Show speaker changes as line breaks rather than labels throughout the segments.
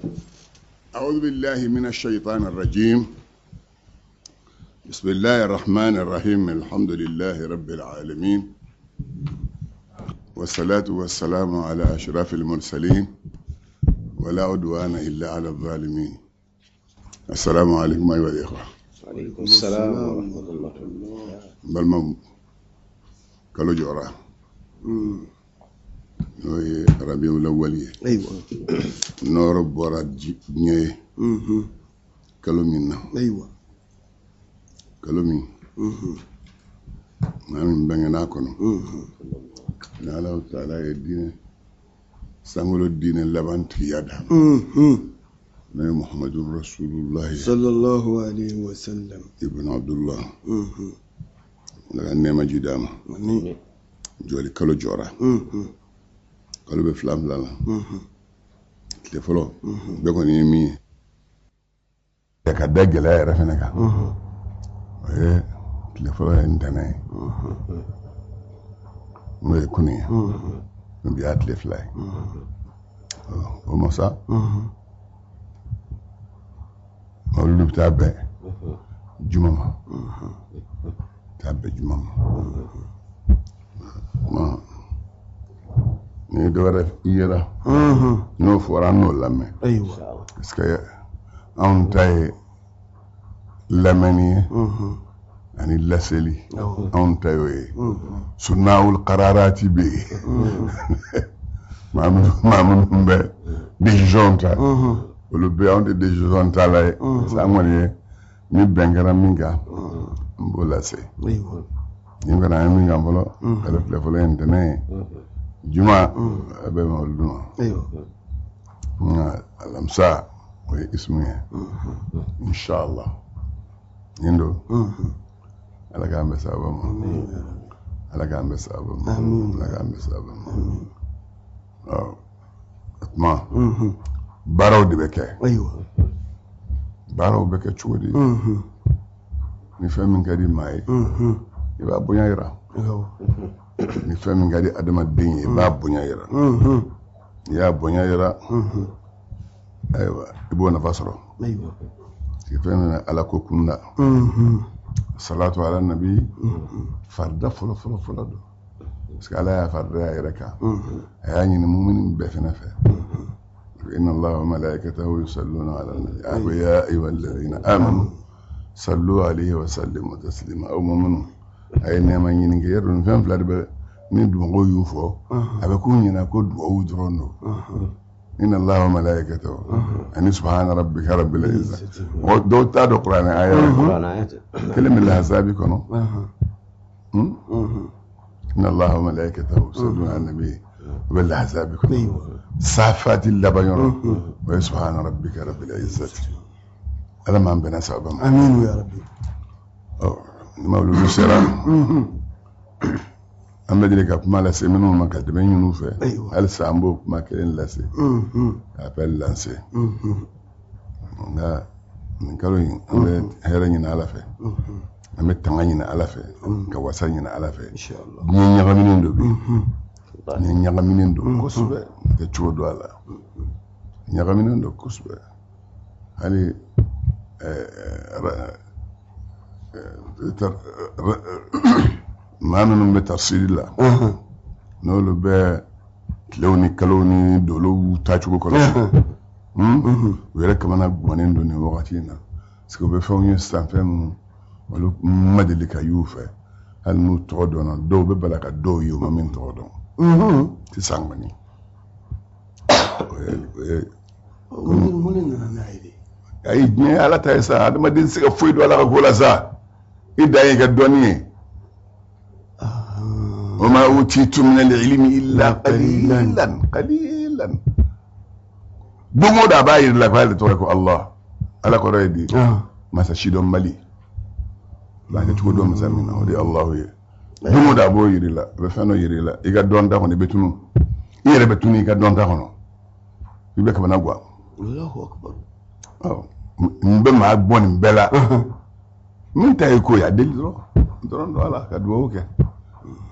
أعوذ بالله من الشيطان الرجيم بسم الله الرحمن الرحيم الحمد لله رب العالمين والصلاة والسلام على أشرف المرسلين ولا عدوان إلا على الظالمين السلام عليكم أيها الإخوة
عليكم السلام ورحمة الله
balimaw kalo jɔra n'o ye rabiul awwal ye
ayiwa
nɔɔrɔ bɔra diɲɛ ye kalo min na
ayiwa
kalo min maa min bangena a kɔnɔ ni Alahu taala ye diinɛ sankolo diinɛ laban tigiya d'a ma n'o ye muhamadu rasulullahi
sallallahu alaihi wa sallam
ibn abdullah ala ka nɛɛma ji d'a ma
amin
jɔli kalo jɔra kalo bɛ fila fila la tile fɔlɔ bɛɛ kɔni ye min ye ka da gɛlɛya yɛrɛ fana kan o ye tile fɔlɔ ye ntɛnɛn ye n'o ye kunun ye bi y'a tile fila ye o ma sa olu bɛ taa bɛn juma ma taa bɛn juma ma ni dɔ wɛrɛ yera n'o fɔra an n'o lamɛn
ayiwa
parce que anw ta ye lamɛnni ye ani laseli anw ta y'o ye sunnawul qararati bɛ yen maa minnu bɛ décision ta olu bɛ anw tɛ décision ta la ye parce que an kɔni ye ni bɛn kɛra min kan n b'o lase
ayiwa
nin kɔni an ye min kan fɔlɔ kalo tile fɔlɔ ye ntɛnɛn ye juma a bɛ mawuludu ma
ayiwa
nka alamisa o ye ismu ye inshallah nin don ala k'an bɛn sababa ma ala k'an bɛn sababa ma ala k'an bɛn sababa ma ɔ o tuma baaraw de bɛ kɛ
ayiwa
baaraw bɛ kɛ cogo di ni fɛn min ka di maa ye i b'a bonya yira ni fɛn min ka di adamaden ye i b'a bonya yira n'i y'a bonya yira ayiwa i b'o nafa sɔrɔ
ayiwa
parce que fɛn min ala ko kunda salatu ala nabi farida fɔlɔ fɔlɔ fɔlɔ don parce que ala y'a farida a yɛrɛ kan a y'a ɲini mumini bɛɛ fɛnɛ fɛ inna allaha wa malaikatahu yusalluna ala nabi a ko ya ayyuha alladhina amanu sallu alayhi wa sallimu taslima aw muminu a ye nɛɛma ɲini kɛ yɛrɛ nin fɛn fila de bɛ ni mɔgɔw y'u fɔ a bɛ k'u ɲɛna ko duwawu dɔrɔn don inna allaha wa malaikatahu ani subhana rabbika rabbil izzati mɔgɔ dɔw t'a dɔn kuranɛ aya la kelen bɛ lahasabi kɔnɔ inna allaha wa malaikatahu yusalluna ala nabi o bɛ lahasabi kɔnɔ safati laban yɔrɔ o ye subhana rabbika rabbil izzati ala m'an bɛnna sababa ma
amin ya rabbi
ɔ ni mawuludu sera an bɛ deli ka kuma lase minnu ma ka dɛmɛ ɲini u fɛ halisa an b'o kuma kelen lase ka appel lancer nka nin kalo in an bɛ hɛrɛ ɲini ala fɛ an bɛ tanga ɲini ala fɛ ka wasa ɲini ala fɛ
inshallah
diɲɛ ɲagaminen don bi diɲɛ ɲagaminen don kosɛbɛ n tɛ cogo dɔn a la ɲagaminen don kosɛbɛ hali maa minnu bɛ tafsiri la n'olu bɛ tilew ni kalow ni dolow taacogo kɔlɔsi u yɛrɛ kamana gannen don nin wagati in na parce que u bɛ fɛnw ye sisan fɛn minnu olu ma deli ka y'u fɛ hali n'u tɔgɔ dɔnna dɔw bɛ bala ka dɔw ye u ma min tɔgɔ dɔn sisan kɔni o ye
mun de nana n'a ye de
ayi diɲɛ ye ala ta ye sa adamaden tɛ se ka foyi dɔn ala ka ko la sa i dan y'i ka dɔnni ye wa ma utitum min al-ilmi illa qalilan qalilan don o don a b'a yir'i la k'ale tɔgɔ ye ko Allah ala kɔrɔ ye di masa sidɔnbali b'a kɛ cogo dɔn masa min na o de ye Allahu ye don o don a b'o yir'i la a bɛ fɛn dɔ yir'i la i ka dɔnta kɔnɔ i bɛ tunu i yɛrɛ bɛ tunu i ka dɔnta kɔnɔ i bɛ kamana gan
Allahu akbar
n bɛ maa bɔ nin bɛɛ la min ta ye ko ye a deli dɔrɔn dɔrɔn don a la ka dugawu kɛ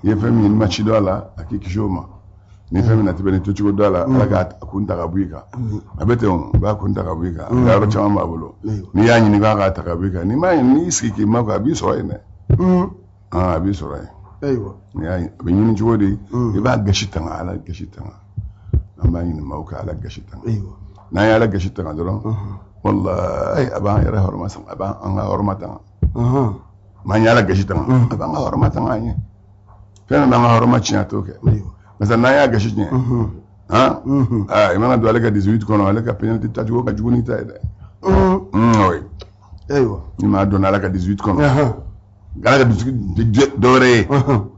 i ye fɛn min ye n'i ma ci dɔn a la a k'i kisi o ma Ni fɛn min na tɛmɛ ni to cogo da la, Ala k'a kun ta ka bɔ i kan. A bɛ ten o, u b'a kun ta ka bɔ i kan. A yɔrɔ caman b'a bolo. N'i y'a ɲini k'a k'a ta ka bɔ i kan, n'i m'a ɲini, n'i y'i sigi k'i makɔnɔ, a b'i sɔrɔ yen dɛ. A b'i sɔrɔ yen.
Ayiwa.
N'i y'a a bɛ ɲini cogo di? I b'a gasi tanga, Ala gasi tanga. An b'a ɲini maaw ka Ala gasi tanga. N'an ye Ala gasi tanga dɔrɔn, walahi a b'an yɛrɛ hɔrɔma sama, a b'an ka hɔrɔma tanga. N'an ye Ala gasi tanga, a b'an ka hɔrɔma tanga an ye. Fɛn min b'an ka hɔrɔma tiɲɛ, a t'o kɛ. Parce que n'an y'a gasi tiɲɛ, i mana don ale ka 18 kɔnɔ, ale ka penalty tacogo ka jugu n'i ta ye dɛ. Oui.
Ayiwa.
Ni maa donna ala ka 18 kɔnɔ, ala ka 18 dɔwɛrɛ ye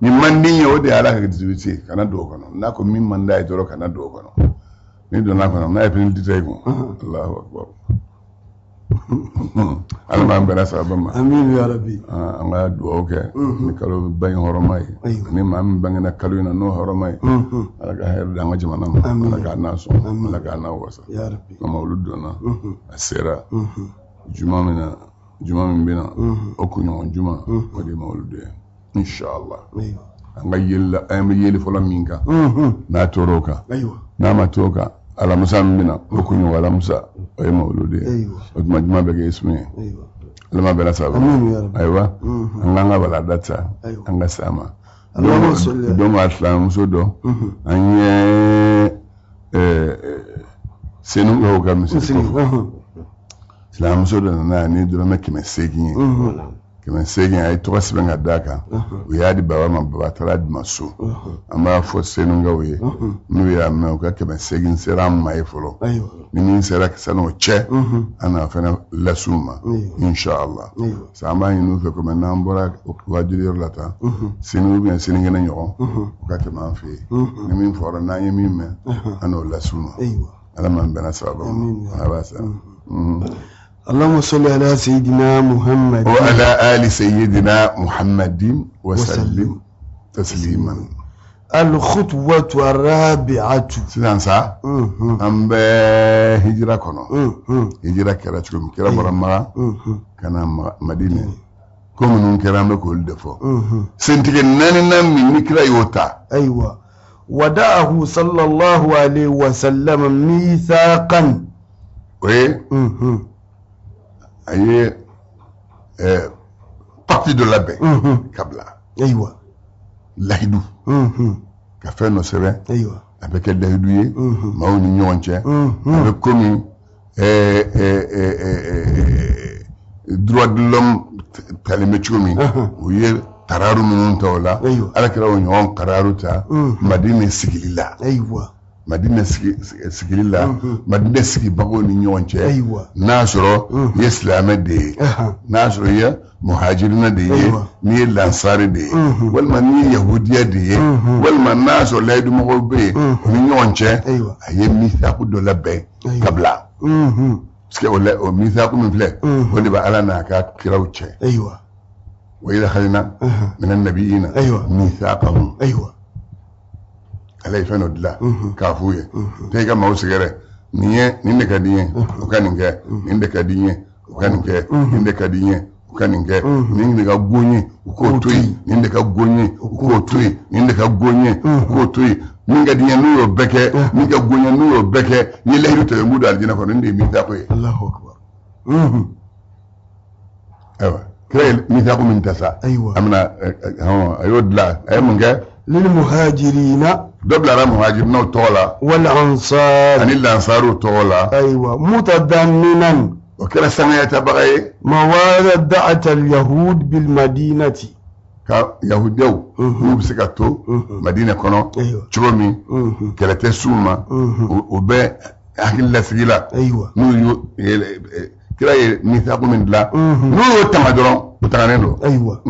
min man di ye, o de ye ala ka 18 ye, kana don o kɔnɔ. N'a ko min man d'a ye dɔrɔn, kana don o kɔnɔ. N'i donna a kɔnɔ, n'a ye penalty ta i kun, Allahu akbar. Ala m'an bɛnna sababa ma.
Amin ya rabbi.
An ka dugawu kɛ ni kalo ba in hɔrɔma ye, ni maa min bangena kalo in na n'o hɔrɔma ye. Ala ka hɛrɛ d'an ka jamana ma, Ala k'a n'a sɔn, Ala k'a n'a wasa.
Ya rabbi.
Kama olu donna, a sera juma min na, juma min bɛ na, o kunɲɔgɔn juma, o de ye mawuludu ye inshallah. An ka yeli la, an bɛ yeli fɔlɔ min kan, n'a tor'o kan, n'a ma t'o kan, alamisa min bɛ na, o kunɲɔgɔn alamisa, o ye mawuludu ye. O tuma juma bɛ kɛ ismu ye. Ala ma bɛnna sababa. Ayiwa, an k'an ka walada ta, an ka s'a ma. Donc a silamɛmuso dɔ, an ye Senukaw ka misiri kɔfɛ, silamɛmuso dɔ nana ni dɔrɔmɛ 800 ye. 800, a ye tɔgɔ sɛbɛn ka d'a kan. U y'a di baba ma, baba taara di ma so. An b'a fɔ Senukaw ye, n'u y'a mɛn, u ka 800 sera an ma ye fɔlɔ. Ni min sera san'o cɛ, an n'a fana las'u ma inshallah. Sa an b'a ɲini u fɛ, komi n'an bɔra wajuli yɔrɔ la tan, sini ou bien sinikɛnɛ ɲɔgɔn, u ka tɛmɛ an fɛ yen. Ni min fɔra, n'an ye min mɛn, an n'o las'u ma. Ala m'an bɛnna sababa ma. A b'a sa.
اللهم صل على سيدنا محمد
وعلى آل سيدنا محمد وسلم تسليما.
الخطوة الرابعة.
Sisan sa, an bɛ hijira kɔnɔ. Hijira kɛra cogo min, kira bɔra Maka ka na Madinɛ, ko minnu kɛra, an bɛ k'olu de fɔ. Sentigɛ naaninan min ni kira y'o ta.
Ayiwa. ودعه صلى الله عليه وسلم ميثاقا.
O ye a ye pacte dɔ labɛn ka bila.
Ayiwa.
Lahidu. Ka fɛn dɔ sɛbɛn.
Ayiwa.
A bɛ kɛ lahidu ye maaw ni ɲɔgɔn cɛ. A bɛ komi droit de l'homme talen bɛ cogo min, u ye kararu minnu ta o la, Ala kɛra o ɲɔgɔn kararu ta Madinɛ sigili la.
Ayiwa.
Madinɛ sigili la, Madinɛ sigibagaw ni ɲɔgɔn cɛ. N'a sɔrɔ i ye silamɛ de ye, n'a sɔrɔ i ye muhajirina de ye, n'i ye lansari de ye, walima n'i ye yahudiya de ye, walima n'a sɔrɔ lahidumɔgɔw bɛ yen, u ni ɲɔgɔn cɛ, a ye misaku dɔ labɛn ka bila. Parce que o misaku min filɛ, o de bɛ Ala n'a ka kiraw cɛ.
Ayiwa.
Wa idh akhadna mina nabiyina mithaqahum.
Ayiwa.
Ala ye fɛn dɔ dilan k'a f'u ye, taa i ka maaw sɛgɛrɛ, nin ye nin de ka di n ye, o ka nin kɛ, nin de ka di n ye, o ka nin kɛ, nin de ka di n ye, o ka nin kɛ, nin de ka go n ye, u k'o to yen, nin de ka go n ye, u k'o to yen, nin de ka go n ye, u k'o to yen, min ka di n ye n'u y'o bɛɛ kɛ, min ka go n ye n'u y'o bɛɛ kɛ, n ye layidu ta n b'u don alijinɛ kɔnɔ, nin de ye misaako ye.
Allahu akbar.
Ayiwa, kira ye misaako min ta sa,
Ayiwa.
An bɛna a y'o dilan, a ye mun kɛ?
Lil muhajirina.
Dɔ bilara muhajirinaw tɔgɔ la.
Wal ansar.
Ani lansaruw tɔgɔ la.
Ayiwa. Mutadamminan.
O kɛra sangayatabaga ye.
Mawadda'at al yahud bil madinati.
Ka yahudiyaw n'u bɛ se ka to Madinɛ kɔnɔ cogo min, kɛlɛ tɛ s'u ma, u bɛ hakililasigi la.
Ayiwa.
N'u y'o kira ye misaku min dilan, n'u y'o tanga dɔrɔn, u tagannen don.
Ayiwa.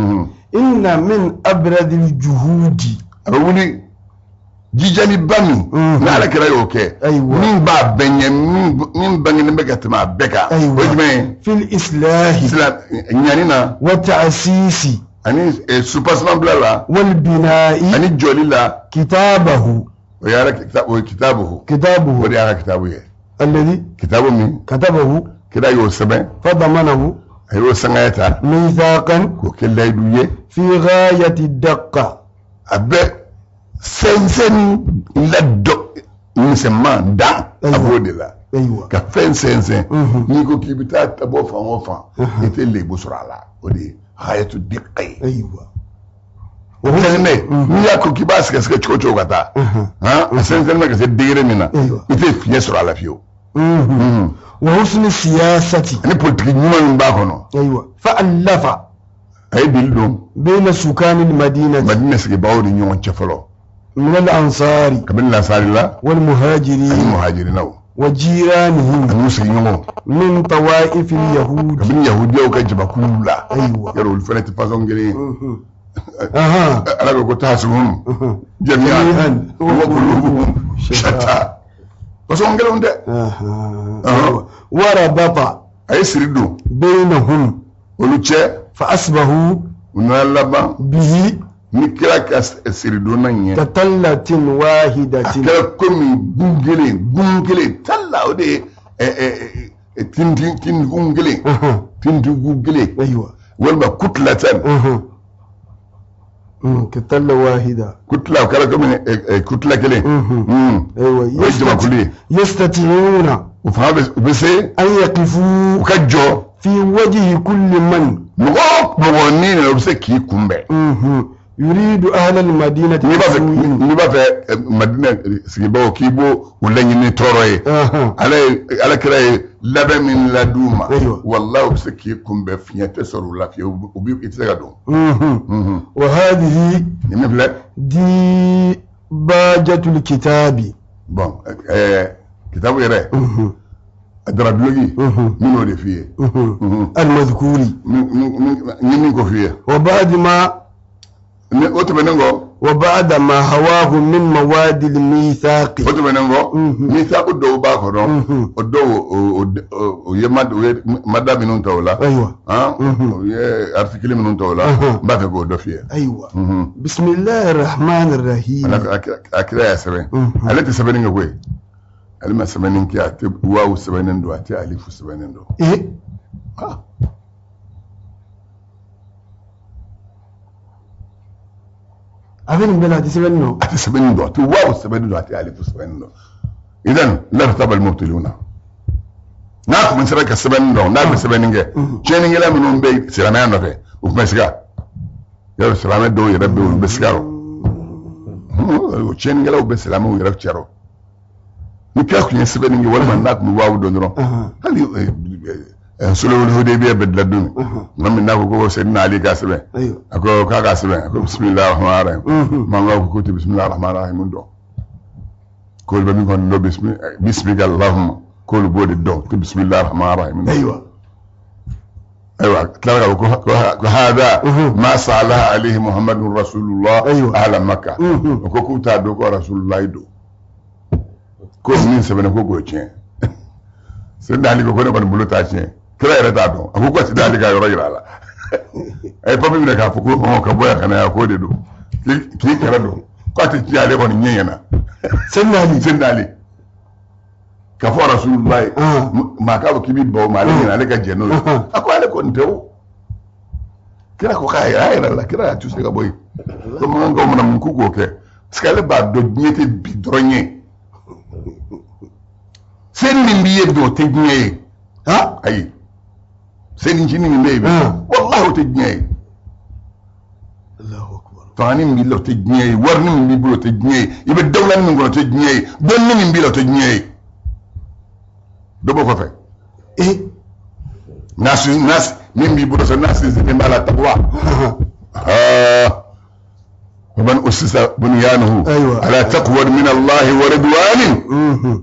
Inna min abradil juhudi.
A bɛ wuli jijaliba min n'Ala kira y'o kɛ,
Ayiwa.
min b'a bɛɛ ɲɛ, min bangenen bɛ ka tɛmɛ a bɛɛ kan,
Ayiwa.
o ye jumɛn ye?
Fil islahi.
Sila ɲani na.
Wa ta'sisi.
Ani soubassement bila la.
Wal bina'i.
Ani jɔli la.
Kitabahu.
O ye Ala o ye kitabuhu.
Kitabuhu.
O de y'a ka kitabu ye.
Alladhi.
Kitabu min.
Katabahu.
Kira y'o sɛbɛn.
Fadamanahu.
A y'o sangaya ta.
Mithaqan.
K'o kɛ layidu ye.
Fi ghayati daqqa.
A bɛɛ Sɛnsɛnni la dɔ misɛnman dan a b'o de la.
Ayiwa.
Ka fɛn sɛnsɛn. N'i ko k'i bɛ taa tabɔ fan o fan, i tɛ lebu sɔrɔ a la. O de ye hayatu diqa ye.
Ayiwa.
Sɛnsɛn n'i y'a ko k'i b'a sɛgɛsɛgɛ cogo o cogo ka taa, a sɛnsɛn bɛ ka se degré min na, i tɛ fiɲɛ sɔrɔ a la fiyewu.
Wa husni siyasati.
Ani politiki ɲuman min b'a kɔnɔ.
Ayiwa. Fa allafa.
A ye dili don.
Bayna sukani madinati.
Madina sigibaaw ni ɲɔgɔn cɛ fɔlɔ.
Min al-ansari.
Kabini lansari la.
Wal muhajirin.
Ani muhajirinaw.
Wa jiranihim.
Ani sigiɲɔgɔnw.
Min tawaif al-yahud.
Kabini yahudiyaw ka jamakulu la.
Ayiwa.
Yarɔ olu fana tɛ fasɔn kelen ye. Ala ko ko tahsibuhum jami'an wa qulubuhum shatta. Fasɔn kelenw tɛ.
Wa rabata.
A ye siri don.
Bainahum.
Olu cɛ.
Fa asbahu.
U nana laban.
Bihi.
Ni kira ka siridonna in ye.
Ka tallatin wahidatin.
A kɛra komi gun kelen gun kelen talla o de ye tintingun kelen. Tintingun kelen.
Ayiwa.
Walima kutlatan.
Ka talla wahida.
Kutla o kɛra komi kutla kelen.
Ayiwa.
O ye jamakulu ye.
Yastati'una.
U fanga bɛ u bɛ se.
An yaqifu.
U ka jɔ.
Fi wajhi kulli man.
Mɔgɔ o mɔgɔ ni nana u bɛ se k'i kunbɛn.
Yuridu ahla al-madinati.
N'i b'a fɛ n'i b'a fɛ Madina sigibaaw k'i b'o u laɲini tɔɔrɔ ye. Ala ye ala kira ye labɛn min lad'u ma. Walahi u bɛ se k'i kunbɛn fiɲɛ tɛ sɔrɔ u la fiyewu u bi i tɛ se ka don.
Wa hadhihi.
Nin min filɛ.
Dibajatul kitabi.
Bon kitabu yɛrɛ. A darabiloki. N bɛn'o de f'i ye.
Al-madhkuri.
N ye min ko f'i ye.
Wa ba'da ma.
Ni o tɛmɛnen kɔ.
Wa ba'da ma hawahu min mawadi al-mithaqi.
O tɛmɛnen kɔ. Mithaqu dɔw b'a kɔnɔ. O dɔw o ye mada minnu ta o la.
Ayiwa.
O ye article minnu ta o la. N b'a fɛ k'o dɔ f'i ye.
Ayiwa. Bisimilahi rahman rahim.
A kira y'a sɛbɛn. Ale tɛ sɛbɛnni kɛ koyi. Ale ma sɛbɛnni kɛ, a tɛ waaw sɛbɛnnen don, a tɛ alifu sɛbɛnnen don.
A bɛ nin bɛɛ la, a tɛ sɛbɛnni dɔn.
A tɛ sɛbɛnni dɔn, a tɛ waaw sɛbɛnni dɔn, a tɛ alifu sɛbɛnni dɔn. Idan lartaba al-mubtiluna. N'a tun bɛ sera ka sɛbɛnni dɔn, n'a bɛ sɛbɛnni kɛ, tiɲɛnikɛla minnu bɛ silamɛya nɔfɛ, u tun bɛ siga. Yarɔ silamɛ dɔw yɛrɛ bɛ yen, olu bɛ siga rɔ. O tiɲɛnikɛlaw bɛ silamɛw yɛrɛ cɛ rɔ. Ni kira tun ye sɛbɛnni kɛ walima n'a tun bɛ waaw dɔn dɔrɔn, hali sulhul Hudaybiya bɛ dilan don min, tuma min n'a ko ko Seydina Ali k'a sɛbɛn, a ko k'a k'a sɛbɛn, a ko bisimilahi rahmani rahim. Mankan ko k'u tɛ bisimilahi rahmani rahim dɔn, k'olu bɛ min kɔni dɔn bismika Allahumma, k'olu b'o de dɔn, ko bisimilahi rahmani rahim.
Ayiwa.
Ayiwa, tila ka ko ko hada ma salaha alayhi Muhammadun rasulullah ahla Makka. O ko k'u t'a dɔn ko rasulullahi don. Ko min sɛbɛnna ko k'o tiɲɛ. Seydina Ali ko ko ne kɔni bolo t'a tiɲɛ. Kira yɛrɛ t'a dɔn. A ko ko Seydina Ali ka yɔrɔ yira a la. A ye papiye minɛ k'a fɔ ko hɔn ka bɔ yan ka na yan k'o de don. K'i kɛrɛ don. K'a tɛ tiɲɛ ale kɔni ɲɛ ɲɛna.
Seydina Ali.
Seydina Ali. K'a fɔ Rasulullahi. Maa k'a fɔ k'i b'i ban o ma ale ɲɛna ale ka jɛn n'o ye. A ko ale kɔni tɛ o. Kira ko k'a yɛrɛ a yɛrɛ la kira y'a tuse ka bɔ yen. Ko mankankaw mana mun k'u k'o kɛ. Parce que ale b'a dɔn diɲɛ tɛ bi dɔrɔn ye. Se min b'i ye bi o tɛ diɲɛ ye. Ayi. Selicinin min bɛ yen bi, walahi o tɛ diɲɛ ye. Fangani min b'i la o tɛ diɲɛ ye, warini min b'i bolo o tɛ diɲɛ ye, i bɛ dawulani min kɔnɔ o tɛ diɲɛ ye, dɔnni min b'i la o tɛ diɲɛ ye. Dɔ b'o kɔfɛ. Nasi nasi min b'i bolo sa n'a sinsinnen b'a la takuwa. ومن أسس بنيانه على تقوى من الله ورضوان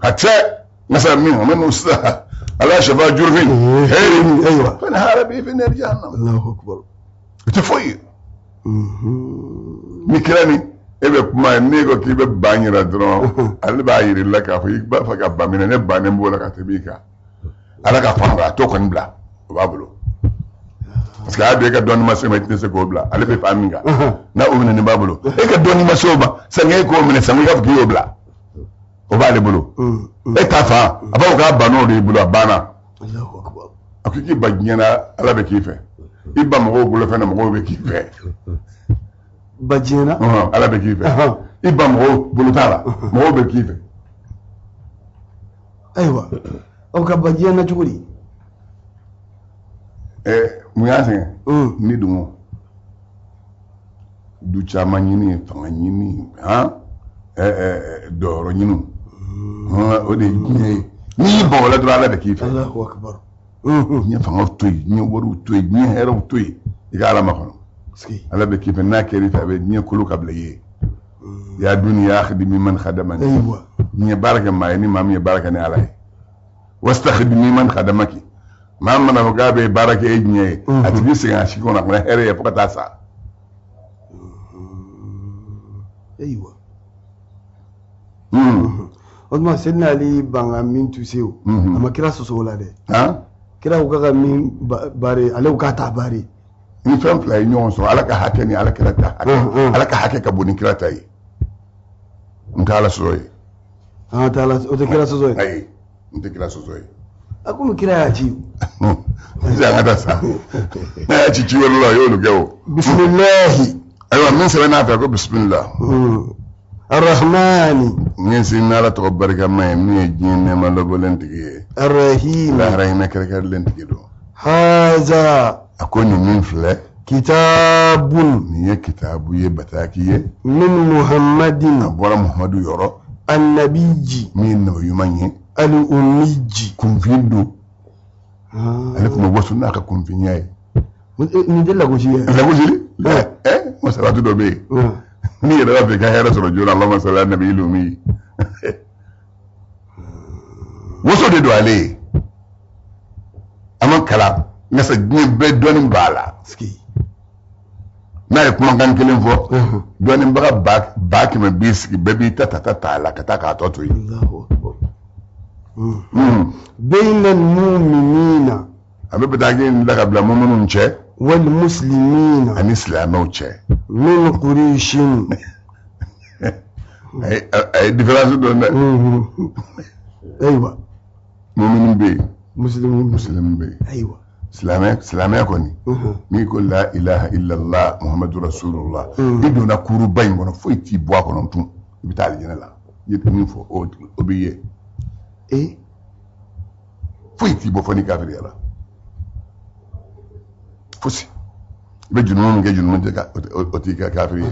حتى مثلا منه من أسس على شفا جرف
أيوة
فانهار به في نار جهنم.
الله أكبر.
تفوي ni kira ni e bɛ kuma n'e ko k'i bɛ ban yira dɔrɔn ale b'a yir'i la k'a fɔ i b'a fɛ ka ban min na ne bannen b'o la ka tɛmɛ i kan ala ka fan a t'o kɔni bila o b'a bolo. Parce que a bɛ e ka dɔnni ma se ma i tɛ se k'o bila ale bɛ fan min kan n'a o minɛ nin b'a bolo e ka dɔnni ma se o ma sanni e k'o minɛ sanni i k'a fɔ k'i y'o bila o b'ale bolo e ta fan a b'a fɔ k'a banna o de y'i bolo a banna a ko k'i ba diɲɛ na ala bɛ k'i fɛ i ba mɔgɔw bolo fɛn na mɔgɔw bɛ k'i fɛ
ba diɲɛ na
ala bɛ k'i fɛ I ban mɔgɔw bolo t'a la, mɔgɔw bɛ k'i fɛ.
Ayiwa, aw ka ban diɲɛ na cogo di?
Mun y'a sɛgɛn? Ni dun du caman ɲini, fanga ɲini, han, dɔyɔrɔ ɲini, o de ye diɲɛ ye. N'i y'i ban o la dɔrɔn, Ala bɛ k'i fɛ.
Allahu akbar.
Diɲɛ fangaw to yen, diɲɛ wariw to yen, diɲɛ hɛrɛw to yen, i ka Ala makɔnɔ. Ala bɛ k'i fɛ. N'a kɛr'i fɛ, a bɛ diɲɛ kolo ka bila i ye. Ya duniya akhdimi man khadamani. Diɲɛ baara kɛ maa ye ni maa min ye baara kɛ ni Ala ye. Wastakhdimi man khadamaki. Maa mana fɔ k'a bɛ baara kɛ e diɲɛ ye, a tigi sɛgɛn a si kɔnɔ, a kana hɛrɛ ye fo ka taa sa.
Ayiwa, o tuma Seydina Ali ban ka min tuse o, a ma kira sɔsɔ o la dɛ. Kira ko k'a ka min baare, ale ko k'a t'a baare.
Ni fɛn fila ye ɲɔgɔn sɔrɔ, Ala ka hakɛ ni Ala kira ta hakɛ, Ala ka hakɛ ka bon ni kira ta ye. N tɛ Ala sɔsɔ ye.
An tɛ Ala, o tɛ kira sɔsɔ ye.
Ayi, n tɛ kira sɔsɔ ye.
A komi kira y'a ci.
Sisan an ka taa sa, n'a y'a ci ci wɛrɛ la, a y'olu kɛ o.
Bisimilahi.
Ayiwa, min sɛbɛn n'a fɛ ko bisimila.
Arahmani.
N ye sin n'Ala tɔgɔ barikama ye, min ye diɲɛ nɛɛma lɔbɔlen tigi ye.
Arahim.
Lahara hinɛ kɛrɛnkɛrɛnlen tigi don.
Haza.
A ko nin min filɛ.
Kitabun.
Nin ye kitabu ye, bataki ye.
Min Muhammadin.
A bɔra Muhamadu yɔrɔ.
Annabiji.
Min ye nabi ɲuman ye.
Al ummiji.
Kunfin don. Ale tun bɛ waso n'a ka kunfinya ye.
Nin tɛ lagosi ye.
Lagosi? Ɛ, salatu dɔ bɛ yen. N'i yɛrɛ b'a fɛ i ka hɛrɛ sɔrɔ joona, Allahumma salli ala nabiyil ummi. Waso de don ale ye. A ma kalan, nka sa diɲɛ bɛɛ dɔnni b'a la. N'a ye kumakan kelen fɔ, dɔnnibaga 100,000 b'i sigi, bɛɛ b'i ta ta ta ta la ka taa k'a tɔ to yen.
Bayna al-mu'minina.
A bɛ bataki in da ka bila minnu cɛ.
Wal muslimina.
Ani silamɛw cɛ.
Min Qurayshin.
A ye différence dɔn dɛ.
Ayiwa.
Mumini bɛ yen.
Muslimu
bɛ yen.
Ayiwa.
Silamɛ kɔni, n'i ko la ilaha illallah Muhammadu rasulullah, i donna kuruba in kɔnɔ, foyi t'i bɔ a kɔnɔ tun, i bɛ taa alijinɛ la. I ye min fɔ, o b'i ye. Foyi t'i bɔ fo n'i kafiriyara. Fosi. I bɛ jurumu min kɛ, jurumu tɛ, o t'i kɛ kafiri ye.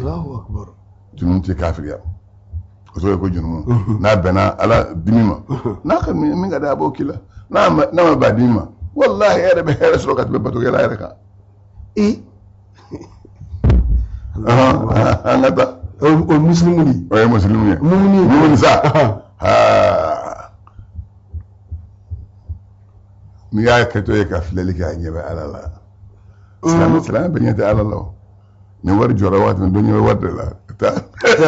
Jurumu tɛ kafiriya. O tɔgɔ ye ko jurumu. N'a bɛnna Ala dimi ma, n'a ka min ka di a b'o k'i la. N'a ma bɛn dimi ma, walahi e yɛrɛ bɛ hɛrɛ sɔrɔ ka tɛmɛ batokɛla yɛrɛ kan. An ka taa.
O ye musilimu de ye.
O ye musilimu ye.
Mumini.
Mumini sa. N'i y'a kɛtɔ ye ka filɛli kɛ, a ɲɛ bɛ Ala la. Silamɛ bɛɛ ɲɛ tɛ Ala la o. Ni wari jɔra waati min, dɔ ɲɛ bɛ wari de la. A
tɛ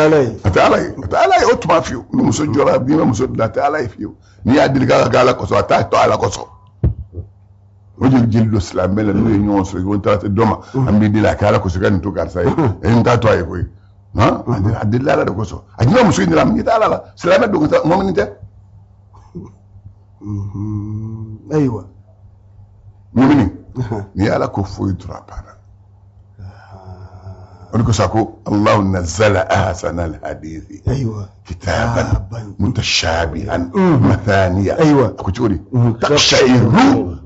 Ala ye.
A tɛ Ala ye. A tɛ Ala ye o tuma fiyewu. Ni muso jɔra, n'i ma muso dilan, a tɛ Ala ye fiyewu. N'i y'a deli k'a ka kɛ Ala kosɔn, a t'a to Ala kosɔn. O jeli jeli don silamɛ la, n'u ye ɲɔgɔn sɔrɔ, ko n taara se dɔ ma, an b'i deli a kɛ Ala kosɔn, ka nin to karisa ye. N t'a to a ye koyi. A delila Ala de kosɔn. A ɲɛ bɛ muso in de la, a ɲɛ tɛ Ala la. Silamɛ don ka taa, mɔmini tɛ.
Ayiwa.
Mumini, n'i ye Ala ko foyi tora a banna. O de kosɔn a ko Allahu nazzala ahsana al-hadithi.
Ayiwa.
Kitaban mutashabihan mathaniya.
Ayiwa.
A ko cogo di? Taqsha'iru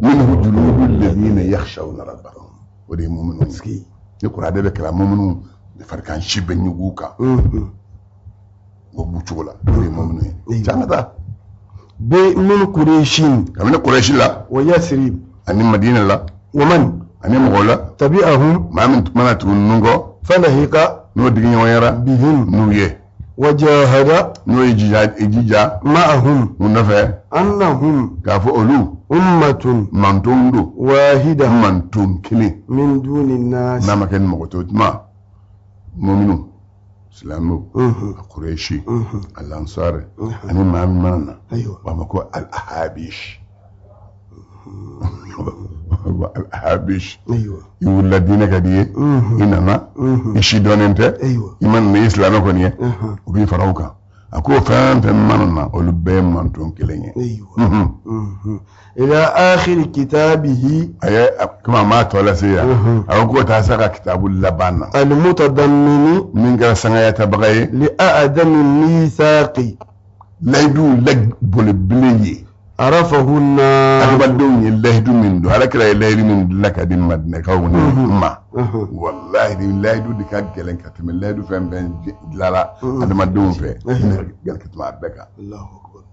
minhu juludu alladhina yakhshawna rabbahum. O de ye muminu ye. Ni kuranɛ bɛ kalan, muminu farikan si bɛ ɲugu u kan. O b'u cogo la. O de ye muminu ye. Can ka taa.
Bɛ min Qurayshin.
Kabini Qurayshi la.
Wa Yasrib.
Ani Madina la.
Wa man.
Ani mɔgɔw la.
Tabi'ahum.
Maa min mana tugu ninnu kɔ.
Falahiqa.
N'o digi ɲɔgɔnyara.
Bihim.
N'u ye.
Wajahada.
N'o ye jija.
Ma'ahum.
U nɔfɛ.
Annahum.
K'a fɔ olu.
Ummatun.
Mantonw don.
Wahida.
Manton kelen.
Min duni nas.
N'a ma kɛ ni mɔgɔ tɛ o tuma, muminu, silamɛw, a Qurayshi, a Lansari, ani maa min mana na.
Ayiwa.
U b'a fɔ ko al-ahabish. Al-ahabish.
Ayiwa.
I wulila diinɛ ka di ye, i nana, i si dɔnnen tɛ,
Ayiwa.
i ma nana i silamɛ kɔni ye, u b'i fara o kan. A ko fɛn fɛn mana na, olu bɛɛ ye manton kelen ye.
Ila akhiri kitabihi.
A ye komi a m'a tɔ lase yan, a ko k'o taa s'a ka kitabu laban na.
Almutadammini.
Min kɛra sangayatabaga ye.
Li a'dami mithaqi.
Layidu la belebele ye.
Arafahu na.
Adamadenw ye layidu min don, Ala kira ye layidu min dilan ka di Madinɛkaw ma. Walahi layidu de ka gɛlɛn ka tɛmɛ layidu fɛn fɛn dilanna adamadenw fɛ. Gɛlɛn ka tɛmɛ a bɛɛ kan.
Allahu akbar.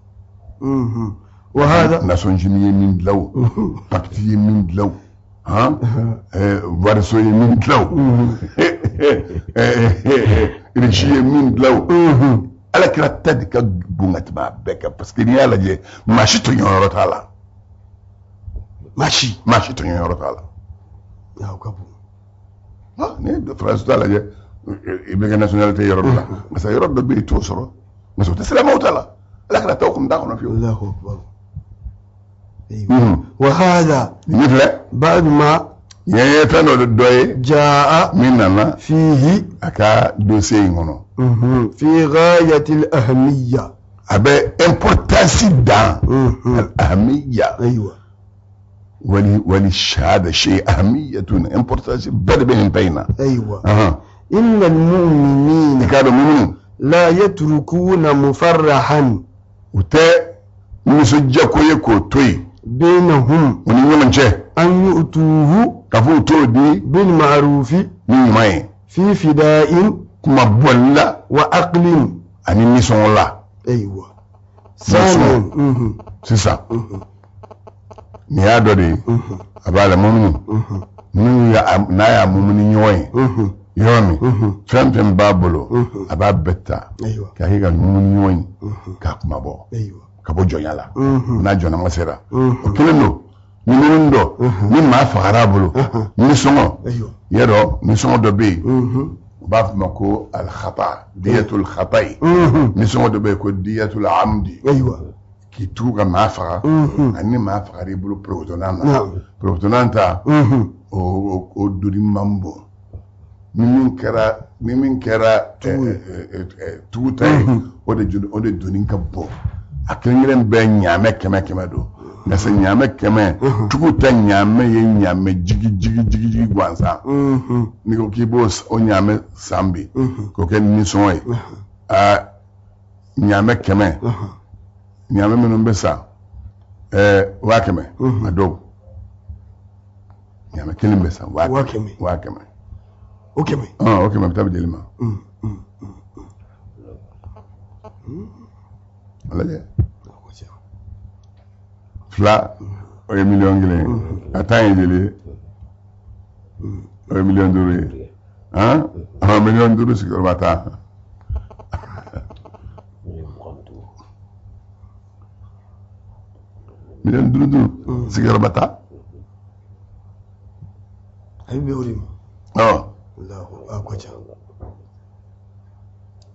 Wa hada.
Nations Unies ye min dilan o, pacte ye min dilan o, han, Warsaw ye min dilan o, Russie ye min dilan o. Ala kira ta de ka bon ka tɛmɛ a bɛɛ kan, parce que n'i y'a lajɛ, maa si tɔɲɔyɔrɔ t'a la.
Maa si.
Maa si tɔɲɔyɔrɔ t'a la.
O ka bon.
Ni ye Faransi ta lajɛ, i bɛ kɛ nationalité yɔrɔ dɔ la, parce que yɔrɔ dɔ bɛ yen i t'o sɔrɔ, parce que o tɛ silamɛw ta la. Ala kira taw kun t'a kɔnɔ fiyewu.
Allahu akbar. Wa hada.
Nin filɛ.
Ba'du ma.
Nin ye fɛn dɔ dɔ ye.
Jaa.
Min nana.
Fihi.
A ka dossier in kɔnɔ.
Fi ghayati al-ahamiyya.
A bɛ importance dan. Al-ahamiyya.
Ayiwa.
Wali shahada shay ahamiyatun, importance bɛɛ de bɛ nin bɛɛ in na.
Ayiwa. Inna al-mu'minina.
I k'a dɔn minnu.
La yatrukuna mufarrahan.
U tɛ nisɔndiya ko ye k'o to yen.
Bainahum.
U ni ɲɔgɔn cɛ.
An yu'tuhu.
K'a fɔ u t'o di.
Bil ma'rufi.
Ni ɲuman ye.
Fi fida'in.
Kuma bɔli la.
Wa aqlin.
Ani nisɔngɔ la.
Ayiwa. Sani.
Sisan. Nin y'a dɔ de ye. A b'a la mumunu. N'u n'a y'a mumuni ɲɔgɔn ye. Yɔrɔ min. Fɛn fɛn b'a bolo. A b'a bɛɛ ta. K'a kɛ ka mumuni ɲɔgɔn ye. K'a kuma bɔ. Ka bɔ jɔnya la. N'a jɔnnama sera. O kelen don. Ni mumuni dɔ. Ni maa fagara a bolo. Nisɔngɔ. Y'a dɔn nisɔngɔ dɔ bɛ yen. U b'a fɔ ma ko al-khata, diyatul khata'i. Nisɔngɔ dɔ bɛ yen ko diyatul amdi. K'i tugu ka maa faga. Ani maa fagara i bolo porokotonan na. Porokotonan ta. O doni man bon. Ni min kɛra tugu ta ye, o de doni ka bon. A kelen kelen bɛɛ ɲaamɛ 100 100 don. Nka se ɲaamɛ 100, tugu ta ɲaamɛ ye ɲaamɛ jigi jigi jigi jigi gansan. N'i ko k'i b'o ɲaamɛ san bi, k'o kɛ nisɔngɔ ye, aa ɲaamɛ 100, ɲaamɛ minnu bɛ san 100,000 a dɔw. Ɲaamɛ kelen bɛ san 100,000. 100,000.
O kɛmɛ.
O kɛmɛ bɛ taa bɛ jeli ma. A lajɛ. 2 o ye 1,000,000 ye. A 10 ye joli ye? O ye 5,000,000 ye. Han? 5,000,000 sigiyɔrɔma 10. 5,000,000 sigiyɔrɔma 10.
A bɛ bɛn o de ma. A ka ca.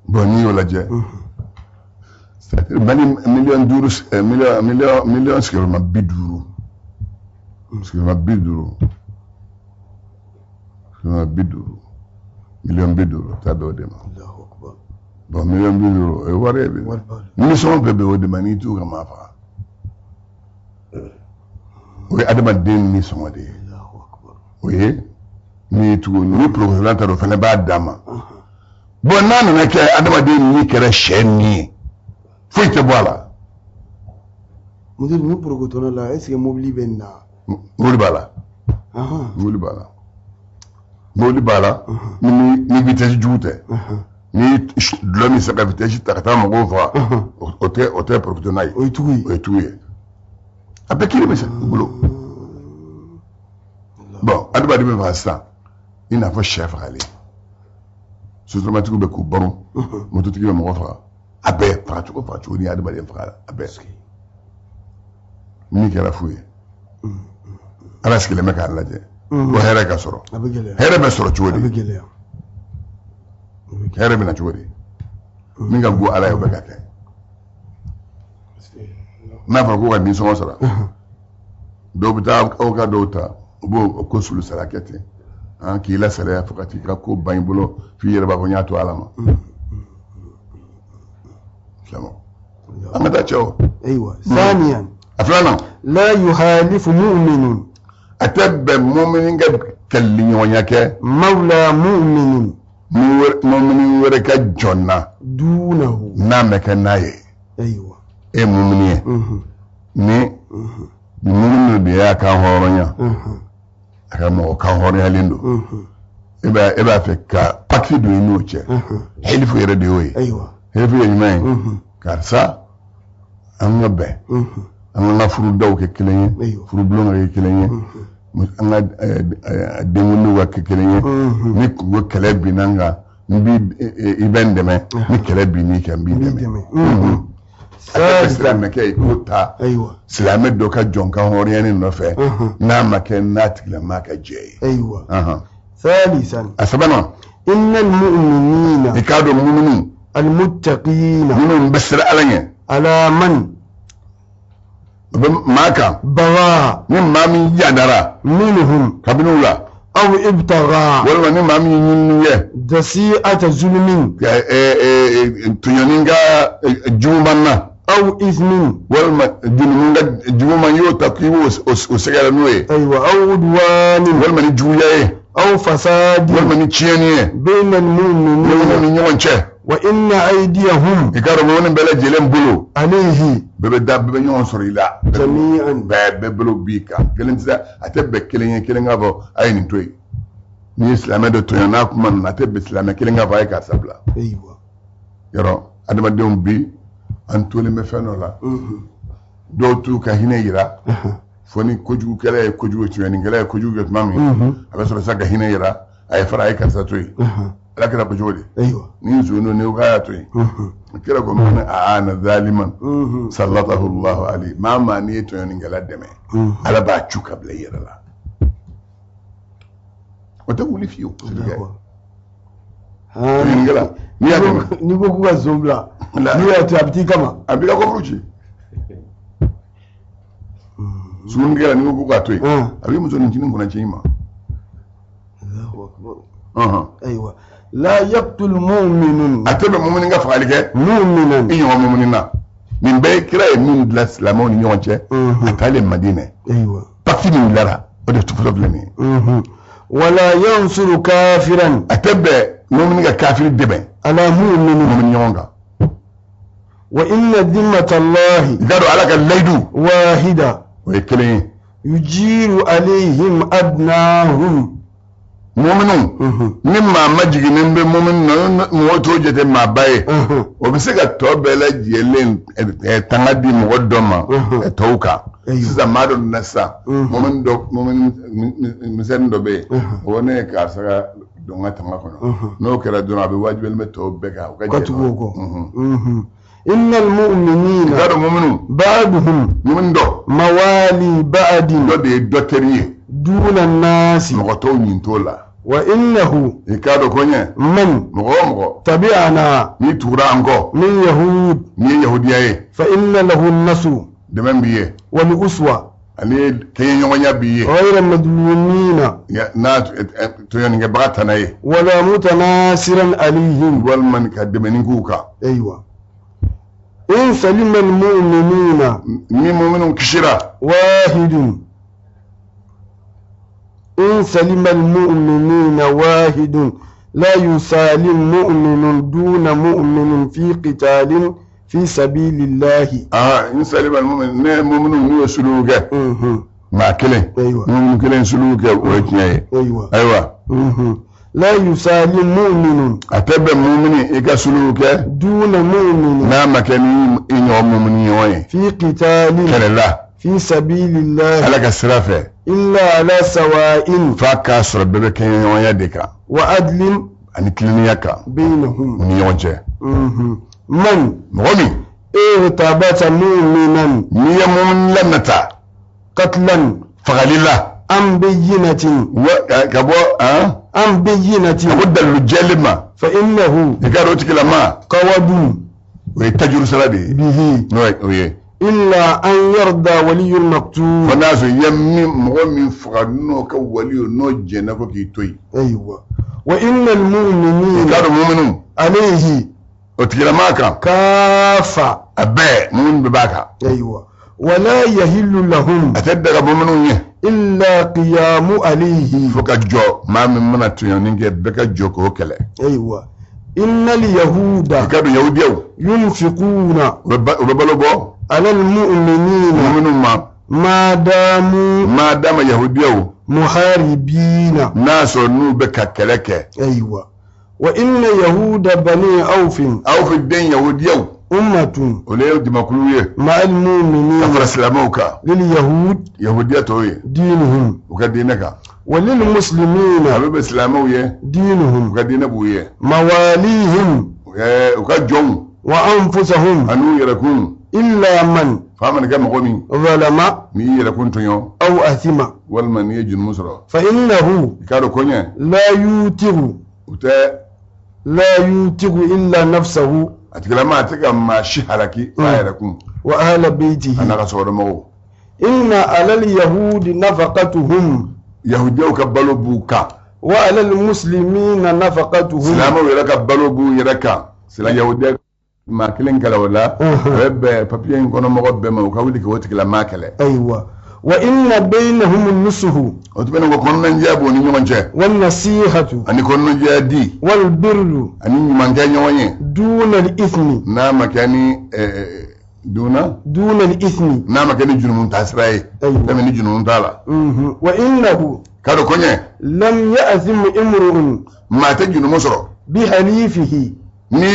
Bon, n'i y'o lajɛ. C'est-à-dire Mali 5,000,000, miliyɔn sigiyɔrɔma 50. Sigiyɔrɔma 50. Sigiyɔrɔma 50. 50,000,000 taa bɛn o de ma. Bon, 50,000,000 o ye wari ye bi. Nisɔngɔ bɛɛ bɛ o de ma n'i t'u ka maa faga. O ye adamaden nisɔngɔ de ye. O ye n'i tugu ni porokotola ta don o fana b'a d'a ma. Bon, n'a nana kɛ adamaden ni kɛra sɛ ni ye, foyi tɛ bɔ a la.
Mudir ni porokotola la, est ce que mobili bɛ nin na?
Mobili b'a la. Mobili b'a la. Mobili b'a la. Ni vitesse jugu tɛ. Ni dɔlɔ min sera ka vitesse ta ka taa mɔgɔw faga, o tɛ porokotola ye.
O ye tugu ye.
O ye tugu ye. A bɛɛ kiri bɛ se u bolo. Bon, adamaden bɛ faga sisan, i n'a fɔ sɛ fagalen. Sotaramatigiw bɛ k'u baro, mototigi bɛ mɔgɔ faga. A bɛɛ fagacogo ni adamaden faga a bɛɛ. Min kɛra fu ye. Ala sigilen bɛ k'a lajɛ. Ko hɛrɛ ka sɔrɔ. Hɛrɛ bɛ sɔrɔ cogo di? Hɛrɛ bɛ na cogo di? Min ka go Ala ye o bɛ ka kɛ. N'a fɔra ko ka nisɔngɔ sara, dɔw bɛ taa aw ka dɔw ta, u b'o ko sulu sara kɛ ten. K'i lasalaya fo ka t'i ka ko ban i bolo f'i yɛrɛ b'a fɔ n y'a to Ala ma. Silamɛw, an ka taa cɛw.
Ayiwa, saniyan.
A filanan.
La yuhalifu mu'minun.
A tɛ bɛn mumini ka kɛlɛɲɔgɔnya kɛ.
Mawla mu'minin.
Mumini wɛrɛ ka jɔn na.
Dunahu.
N'a ma kɛ n'a ye.
Ayiwa.
E ye mumini ye. Ni mumini de y'a kan hɔrɔnya. A ka mɔgɔ kan hɔrɔnyalen don. E b'a fɛ ka pacte don i n'o cɛ. Hilifu yɛrɛ de y'o ye.
Ayiwa.
Hilifu ye jumɛn ye? Karisa, an ka bɛn. An ka furudaw kɛ kelen ye, furubulon ka kɛ kelen ye, an ka denkundiw ka kɛ kelen ye. Ni kunko kɛlɛ binna n kan, n b'i i bɛ n dɛmɛ. Ni kɛlɛ binn'i kan, n b'i dɛmɛ. A tɛ silamɛkɛ ye k'o ta silamɛ dɔ ka jɔn kan hɔrɔnyani nɔfɛ n'a ma kɛ n'a tigilamaa ka jɛ ye.
Ayiwa. Salisan.
A sabanan.
Innal mu'minina.
I k'a dɔn muminu.
Almuttaqina.
Minnu bɛ siran Ala ɲɛ.
Ala man.
O bɛ maa kan.
Baga.
Ni maa min yandara.
Minhum.
Kabini u la.
Aw ibtaga.
Walima ni maa min ye ɲinini kɛ.
Dasi'ata zulmin.
Tɔɲɔni ka juguman na.
Aw ismin.
Walima jurumu ka juguman y'o ta k'i b'o sɛgɛrɛ n'o ye.
Ayiwa, aw udwanin.
Walima ni juguya ye.
Aw fasadi.
Walima ni tiɲɛni ye.
Bayna al-mu'minina.
Mu'minu ni ɲɔgɔn cɛ.
Wa inna aydiyahum.
I k'a dɔn mu'minu bɛɛ lajɛlen bolo.
Alayhi.
Bɛɛ bɛ da, bɛɛ bɛ ɲɔgɔn sɔrɔ i la.
Jami'an.
Bɛɛ bolo b'i kan. Kelen tɛ se, a tɛ bɛn kelen ye, kelen k'a fɔ a ye nin to yen. N'i ye silamɛ dɔ tɔɲɔ n'a kuma nana, a tɛ bɛn silamɛ kelen k'a fɔ a ye karisa bila.
Ayiwa.
Yɔrɔ adamadenw bi an tolen bɛ fɛn dɔ la. Dɔw t'u ka hinɛ yira. Fo ni kojugukɛla ye kojugu, tiɲɛnikɛla ye kojugu kɛ tuma min, a bɛ sɔrɔ sisan ka hinɛ yira. A ye fara, a ye karisa to yen. Ala kira ko cogo di? Ni nson don, n'i ko k'a y'a to yen. Kira ko man aana zaliman sallatahu Allahu alayhi. Maa maa n'i ye tɔɲɔnikɛla dɛmɛ, Ala b'a cu ka bila i yɛrɛ la. O tɛ wuli fiyewu. Tɔɲɔnikɛla n'i y'a dɛmɛ.
N'i ko k'u ka zon bila, n'i y'a to yen, a bɛ t'i kama.
A b'i ka kɔfuru ci. Sunguruntigɛla n'i ko k'u k'a to yen, a b'i muso nin kunna ci i ma.
Ayiwa. La yaqtul mu'minun.
A tɛ bɛn mumini ka fagali kɛ.
Mu'minan.
I ɲɔgɔn mumini na. Nin bɛɛ ye kira ye min dilan silamɛw ni ɲɔgɔn cɛ. A taalen Madinɛ.
Ayiwa.
Pacte min dilanna, o de tufɔlɔ filɛ nin
ye. Wala yansuru kafiran.
A tɛ bɛn mumini ka kafiri dɛmɛ.
Ala mu'minin.
Mumini ɲɔgɔn kan.
Wa inna dhimmata Allahi.
I k'a dɔn Ala ka layidu.
Wahida.
O ye kelen ye.
Yujiru alayhim adnahum.
Muminu ni maa majiginnen bɛ muminu na, mɔgɔ t'o jate maaba ye, o bɛ se ka tɔ bɛɛ lajɛlen tanga di mɔgɔ dɔ ma tɔw kan. Sisan maa dɔ nana sisan, mumini dɔ, mumini misɛnnin dɔ bɛ yen, o ne ye karisa ka don ka tanga kɔnɔ, n'o kɛra dɔrɔn a bɛ wajibiyalen bɛ tɔw bɛɛ kan.
U ka tugu o kɔ. Innal mu'minina.
I k'a dɔn muminu.
Ba'duhum.
Mumini dɔ.
Mawali ba'din.
Dɔ de ye dɔ teri ye.
Duna nasi.
Mɔgɔ tɔw ɲin t'o la.
Wa innahu.
I k'a dɔn ko ɲɛ.
Man.
Mɔgɔ o mɔgɔ.
Tabi'ana.
N'i tugura an kɔ.
Min yahud.
N'i ye yahudiya ye.
Fa inna lahu nasu.
Dɛmɛ b'i ye.
Wal uswa.
Ani kɛɲɛɲɔgɔnya b'i ye.
Ghayra madlumina.
N'a tɔɲɔnikɛbaga tana ye.
Wala mutanasiran alayhim.
Walima ka dɛmɛni k'u kan.
Ayiwa. In salima al-mu'minuna.
Ni mu'minu kisira.
Wahidun. In salima al-mu'minuna wahidun. La yusalim mu'minun duna mu'minin fi qitalin fi sabilillahi.
In salima al-mu'minun, ne mu'minu n'u ye suluhu kɛ. Maa kelen. Mu'minu kelen suluhu kɛ, o ye tiɲɛ ye. Ayiwa.
La yusalim mu'minun.
A tɛ bɛn mumini i ka suluhu kɛ.
Duna mu'minin.
N'a ma kɛ ni i ɲɔgɔn mumini ɲɔgɔn ye.
Fi qitalin.
Kɛlɛ la.
Fi sabilillahi.
Ala ka sira fɛ.
Illa ala sawa'in.
F'a k'a sɔrɔ bɛɛ bɛ kɛɲɛɲɔgɔnya de kan.
Wa adlin.
Ani tilennenya kan.
Bainahum.
U ni ɲɔgɔn cɛ.
Man.
Mɔgɔ min.
Irtabata mu'minan.
N'i ye mumini lanata.
Qatlan.
Fagali la.
An bayyinatin.
Ka bɔ
an bayyinatin.
Ka bɔ dalilu jɛlen ma.
Fa innahu.
I k'a dɔn o tigilama.
Qawadun.
O ye tajurusara de ye.
Bihi.
N'o ye o ye.
Illa an yarda waliyul maqtul.
Fo n'a sɔrɔ i ye min mɔgɔ min faga n'o ka waliyu n'o jɛnna ko k'i to yen.
Ayiwa. Wa innal mu'minina.
I k'a dɔn mu'minu.
Alayhi.
O tigilamaa kan.
Kafa.
A bɛɛ mumini bɛɛ b'a kan.
Ayiwa. Wala yahillu lahum.
A tɛ daga muminiw ye.
Illa qiyamu alayhi.
Fo ka jɔ maa min mana tɔɲɔni kɛ bɛɛ ka jɔ k'o kɛlɛ.
Ayiwa. Innal yahuda.
I k'a dɔn yahudiyaw.
Yunfiquna.
U bɛ balo bɔ.
Alal mu'minina.
Muminiw ma.
Ma damu.
Ma dama yahudiyaw.
Muharibina.
N'a sɔrɔ n'u bɛ ka kɛlɛ kɛ.
Ayiwa. Wa inna yahuda bani awfin.
Awfi den yahudiyaw.
Ummatun.
Olu ye jamakulu ye.
Ma'al mu'minina.
Ka fara silamɛw kan.
Lil yahud.
Yahudiya tɔw ye.
Dinuhum.
U ka diinɛ kan.
Wa lil muslimina.
Olu bɛ silamɛw ye.
Dinuhum.
U ka diinɛ b'u ye.
Mawalihim.
U ka jɔnw.
Wa anfusahum.
An'u yɛrɛkun.
Illa man.
Fa mana kɛ mɔgɔ min.
Zalama.
N'i y'i yɛrɛkun tɔɲɔ.
Aw athima.
Walima n'i ye jurumu sɔrɔ.
Fa innahu.
I k'a dɔn koɲɛ.
La yutigu.
U tɛ.
La yutigu illa nafsahu.
A tigilama a tɛ ka maa si halaki f'a yɛrɛkun.
Wa ahla baytihi.
A n'a ka sokɔnɔmɔgɔw.
Inna alal yahudi nafaqatuhum.
Yahudiyaw ka balo b'u kan.
Wa alal muslimina nafaqatuhum.
Silamɛw yɛrɛ ka balo b'u yɛrɛ kan. Sila yahudiya maa kelen kɛlɛ o la. A bɛ bɛn papiye in kɔnɔ mɔgɔ bɛɛ ma u ka wuli k'o tigilamaa kɛlɛ.
Ayiwa. Wa inna baynahum nusuhu.
O tɛmɛnen kɔ kɔnɔnajɛya b'u ni ɲɔgɔn cɛ.
Wan nasihatu.
Ani kɔnɔnajɛya di.
Wal birru.
Ani ɲumankɛ ɲɔgɔn ye.
Duna al ithmi.
N'a ma kɛ ni duna.
Duna al ithmi.
N'a ma kɛ ni jurumu taasira ye.
Ayiwa.
Fɛn min ni jurumu t'a la.
Wa innahu.
K'a dɔn koɲɛ.
Lam ya'thim imru'un.
Maa tɛ jurumu sɔrɔ.
Bi halifihi.
N'i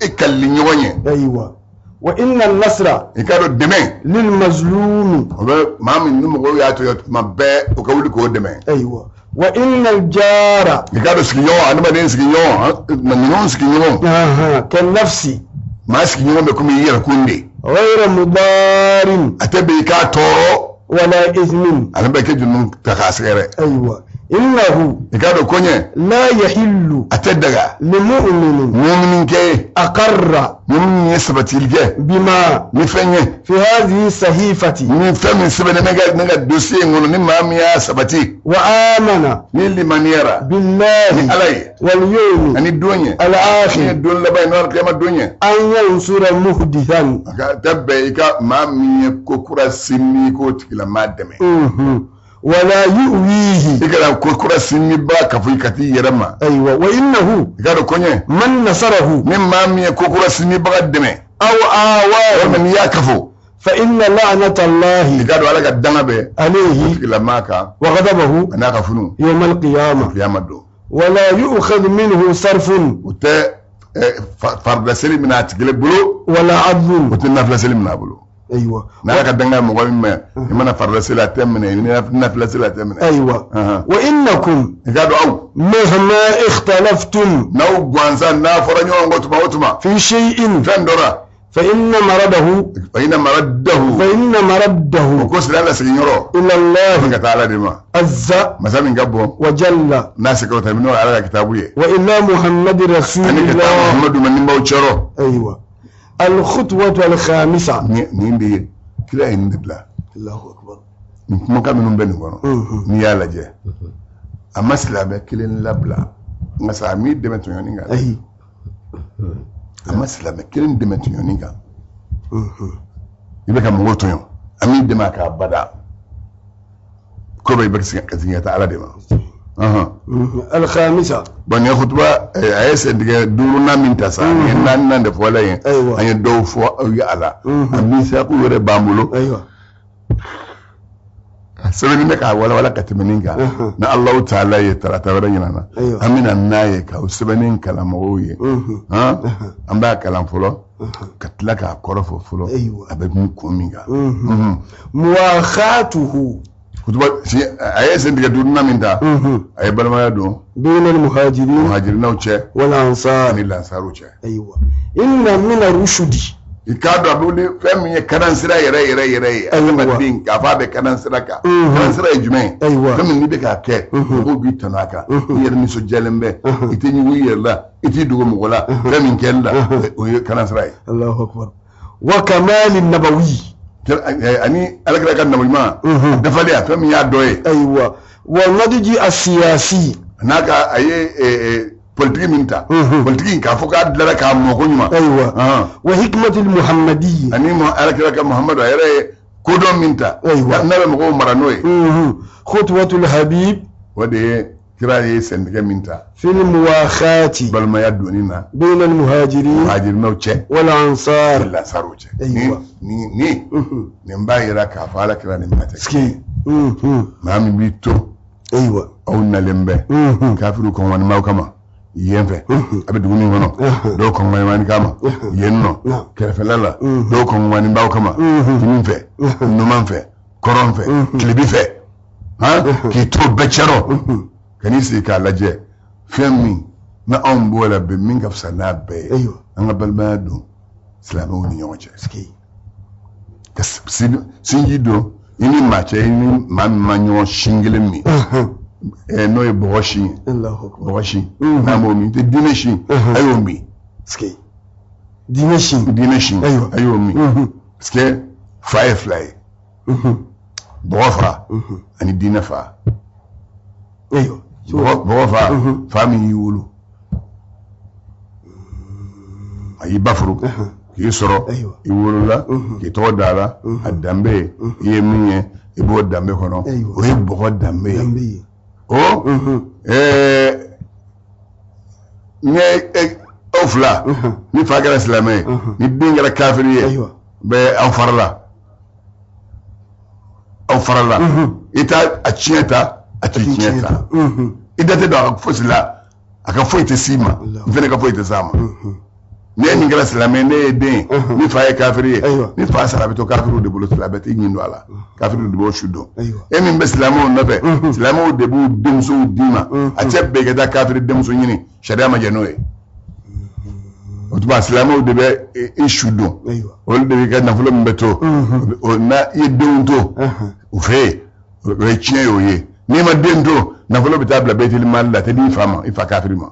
i kalili ɲɔgɔn ye.
Ayiwa. Wa inna nasra.
I k'a dɔn dɛmɛ.
Lil mazlumi.
O bɛ maa min ni mɔgɔw y'a tɔɲɔ tuma bɛɛ o ka wuli k'o dɛmɛ.
Ayiwa. Wa inna al jara.
I k'a dɔn sigiɲɔgɔn adamaden sigiɲɔgɔn ninnu sigiɲɔgɔn.
Ka nafsi.
Maa sigiɲɔgɔn bɛ komi i yɛrɛ kun de.
Ghayra mudarin.
A tɛ bɛn i k'a tɔɔrɔ.
Wala ithmin.
Ale bɛ kɛ jurumu ta k'a sɛgɛrɛ.
Ayiwa. Innahu.
I k'a dɔn koɲɛ.
La yahillu.
A tɛ daga.
Li mu'minin.
Muminin kɛ ye.
Aqarra.
Muminin ye sabatili kɛ.
Bima.
Ni fɛn ye.
Fi hadhihi sahifati.
Ni fɛn min sɛbɛnnen ne ka dossier in kɔnɔ ni maa min y'a sabati.
Wa amana.
Ni limaniyara.
Billahi.
Ni Ala ye.
Wal yawmi.
Ani don ye.
Al akhir.
Ni don laban ye n'o alikiyama don ye.
An yansura muhdithan.
A ka tɛ bɛn i ka maa min ye ko kura sinmi k'o tigilamaa dɛmɛ.
Wala yuwihi.
I kana ko kura sinmiba k'a fɔ i ka t'i yɛrɛ ma.
Ayiwa. Wa innahu.
I k'a dɔn koɲɛ.
Man nasarahu.
Ni maa min ye ko kura sinmibaga dɛmɛ.
Aw awa.
Walima n'i y'a kafo.
Fa inna la'nata Allahi.
I k'a dɔn Ala ka danga bɛ.
Alayhi.
O tigilamaa kan.
Wa ghadabahu.
A n'a ka funu.
Yawma al-qiyama.
Qiyama don.
Wala yu'khadhu minhu sarfun.
O tɛ farida seli minɛ a tigi bolo.
Wala adlun.
O tɛ nafila seli minɛ a bolo.
Ayiwa.
N'Ala ka danga mɔgɔ min mɛ i mana farida seli a tɛ minɛ i nafila seli a tɛ minɛ.
Ayiwa. Wa innakum.
I k'a dɔn aw.
Mahma ikhtalaftum.
N'aw gansan n'a fɔra ɲɔgɔn kɔ tuma o tuma.
Fi shay'in.
Fɛn dɔ la.
Fa inna maradahu.
Fa inna maradahu.
Fa inna maradahu.
O ko sira lasegin yɔrɔ.
Ila Allah.
Ka taa Ala de ma.
Azza.
Masa min ka bon.
Wa jalla.
N'a se k'o ta n'o ye Ala ka kitabu ye.
Wa ila Muhammadi rasulillah.
Ani ka taa Muhammadu ma nin b'aw cɛrɔ.
Ayiwa. Al-khutwatu al-khamisa.
Nin de ye kira ye nin de bila.
Allahu akbar.
Nin kumakan minnu bɛ nin kɔnɔ. N'i y'a lajɛ. A ma silamɛ kelen labila. Nka sa a m'i dɛmɛ tɔɲɔni kan.
Ayi.
A ma silamɛ kelen dɛmɛ tɔɲɔni kan. I bɛ ka mɔgɔw tɔɲɔ. A m'i dɛmɛ a k'a bada. Ko bɛɛ i bɛ ka segin ka taa Ala de ma.
Al-khamisa.
Bon nin kutuba a ye sentigɛ duurunan min ta sa an ye naaninan de fɔ la yen.
Ayiwa.
An ye dɔw fɔ aw ye a la. A misaku yɛrɛ b'an bolo.
Ayiwa.
A sɛbɛnni bɛ k'a walawala ka tɛmɛ nin kan. Ni Alahu taala ye tarata wɛrɛ ɲina na.
Ayiwa.
An bɛna n'a ye k'aw sɛbɛnni kalan mɔgɔw ye. An b'a kalan fɔlɔ. Ka tila k'a kɔrɔ fɔ fɔlɔ.
Ayiwa.
A bɛ kun min kan.
Muwakhatuhu.
Kutuba a ye sentigɛ duurunan min ta. A ye balimaya don.
Bayna al-muhajirin.
Muhajirinaw cɛ.
Wal ansar.
Ani lansaruw cɛ.
Ayiwa. Inna min ar-rushdi.
I k'a dɔn a bɛ wuli fɛn min ye kadansira yɛrɛ yɛrɛ yɛrɛ ye. Adamaden k'a fɔ a bɛ kadansira kan. Kadansira ye jumɛn ye?
Ayiwa.
Fɛn min n'i bɛ k'a kɛ. Mɔgɔw b'i tanu a kan. I yɛrɛ nisɔndiyalen bɛ. I tɛ ɲugun i yɛrɛ la. I t'i dogo mɔgɔ la. Fɛn min kɛli la. O ye kadansira ye.
Allahu akbar. Wa kamali nabawi.
Ani Alakira ka nabiɲuman. Dafalen a fɛn min y'a dɔ ye.
Ayiwa. Wa nadiji as-siyasi.
N'a ka a ye. Politiki min ta, politiki in k'a fɔ k'a dilanna k'a mɔ ko ɲuman.
Ayiwa. Wa hikmatul muhammadiyyi.
Ani alakira ka Muhamadu a yɛrɛ ye kodɔn min ta.
Ayiwa.
N'a bɛ mɔgɔw mara n'o ye.
Khutwatul habib.
O de ye kira ye sendɛgɛ min ta.
Fil muwakhati.
Balimaya donni na.
Bayna al muhajirin.
Muhajirinaw cɛ.
Wal ansar.
Lansarw cɛ. Ayiwa. Ni nin b'a yira k'a fɔ ala kira nin ba tɛ.
Ski.
Maa min b'i to.
Ayiwa.
Aw nalen bɛ. Kafiriw kɔngɔnimaw kama. Yen fɛ. A bɛ dugu min kɔnɔ. Dɔw kɔngɔnimani kama. Yen nɔ. Kɛrɛfɛla la. Dɔw kɔngɔnimani b'aw kama. Kinin fɛ. Numan fɛ. Kɔrɔn fɛ. Tilebi fɛ. Han, k'i to bɛɛ cɛrɔ. Ka n'i sigi k'a lajɛ fɛn min na anw b'o la bi min ka fisa n'a bɛɛ ye, an ka balimaya don silamɛw ni ɲɔgɔn cɛ, ka sinji don i ni maa cɛ, i ni maa min ma ɲɔgɔn sin kelen min, n'o ye bɔgɔ sin ye, bɔgɔ sin n'an b'o min, tɛ diinɛ sin, a y'o min.
Diinɛ sin,
diinɛ sin, a y'o min, parce que fa ye fila ye, bɔgɔ fa ani diinɛ fa. Bɔgɔ fa, fa min y'i wolo, a y'i ba furu k'i sɔrɔ, i wolola k'i tɔgɔ da a la, a danbe i ye min ye i b'o danbe kɔnɔ, o ye bɔgɔ danbe ye. O ni aw fila, ni fa kɛra silamɛ ye, ni den kɛra kafiri ye, bɛɛ aw farala, aw farala, i t'a a tiɲɛ ta, a t'i tiɲɛ ta, i da tɛ don a ka fosi la, a ka foyi tɛ s'i ma, n fana ka foyi tɛ s'a ma. Ne min kɛra silamɛ, ne ye den ye, ni fa ye kafiri ye, ni fa sara a bɛ to kafiriw de bolo, silamɛ t'i ɲin don a la, kafiriw de b'o su dɔn. E min bɛ silamɛw nɔfɛ, silamɛw de b'u denmusow d'i ma, a cɛ bɛɛ ka taa kafiri denmuso ɲini, sariya ma jɛ n'o ye. O tuma silamɛw de bɛ i su dɔn, olu de b'i ka nafolo min bɛ to, n'a i ye denw to u fɛ yen, o ye tiɲɛ ye o ye. N'i ma den to, nafolo bɛ taa bila bɛtili mali la, a tɛ di i fa ma, i fa kafiri ma.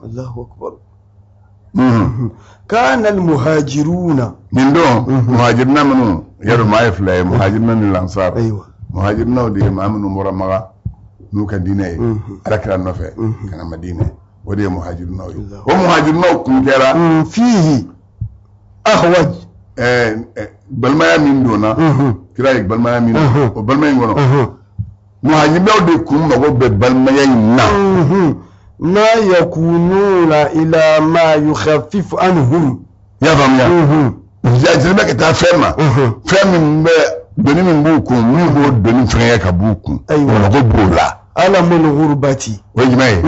Kana al-muhajiruna.
Nin don muhajirina minnu yadɔ maa ye fila ye, muhajirina ni lansar. Muhajirinaw de ye maa minnu bɔra Maka n'u ka diinɛ ye ala kira nɔfɛ ka na Madinɛ, o de ye muhajirinaw ye. O muhajirinaw kun kɛra
fihi ahwaj,
balimaya min donna, kira ye balimaya min don, o balimaya in kɔnɔ muhajirinaw de kun mago bɛ balimaya in na.
Ma yakununa ila ma yukhaffifu anhum.
I y'a faamuya? Jaabi bɛ ka taa fɛn ma, fɛn min bɛ doni min b'u kun, min b'o doni fɛngɛ ka b'u kun, o mago b'o la.
Alamul ghurbati.
O ye jumɛn ye?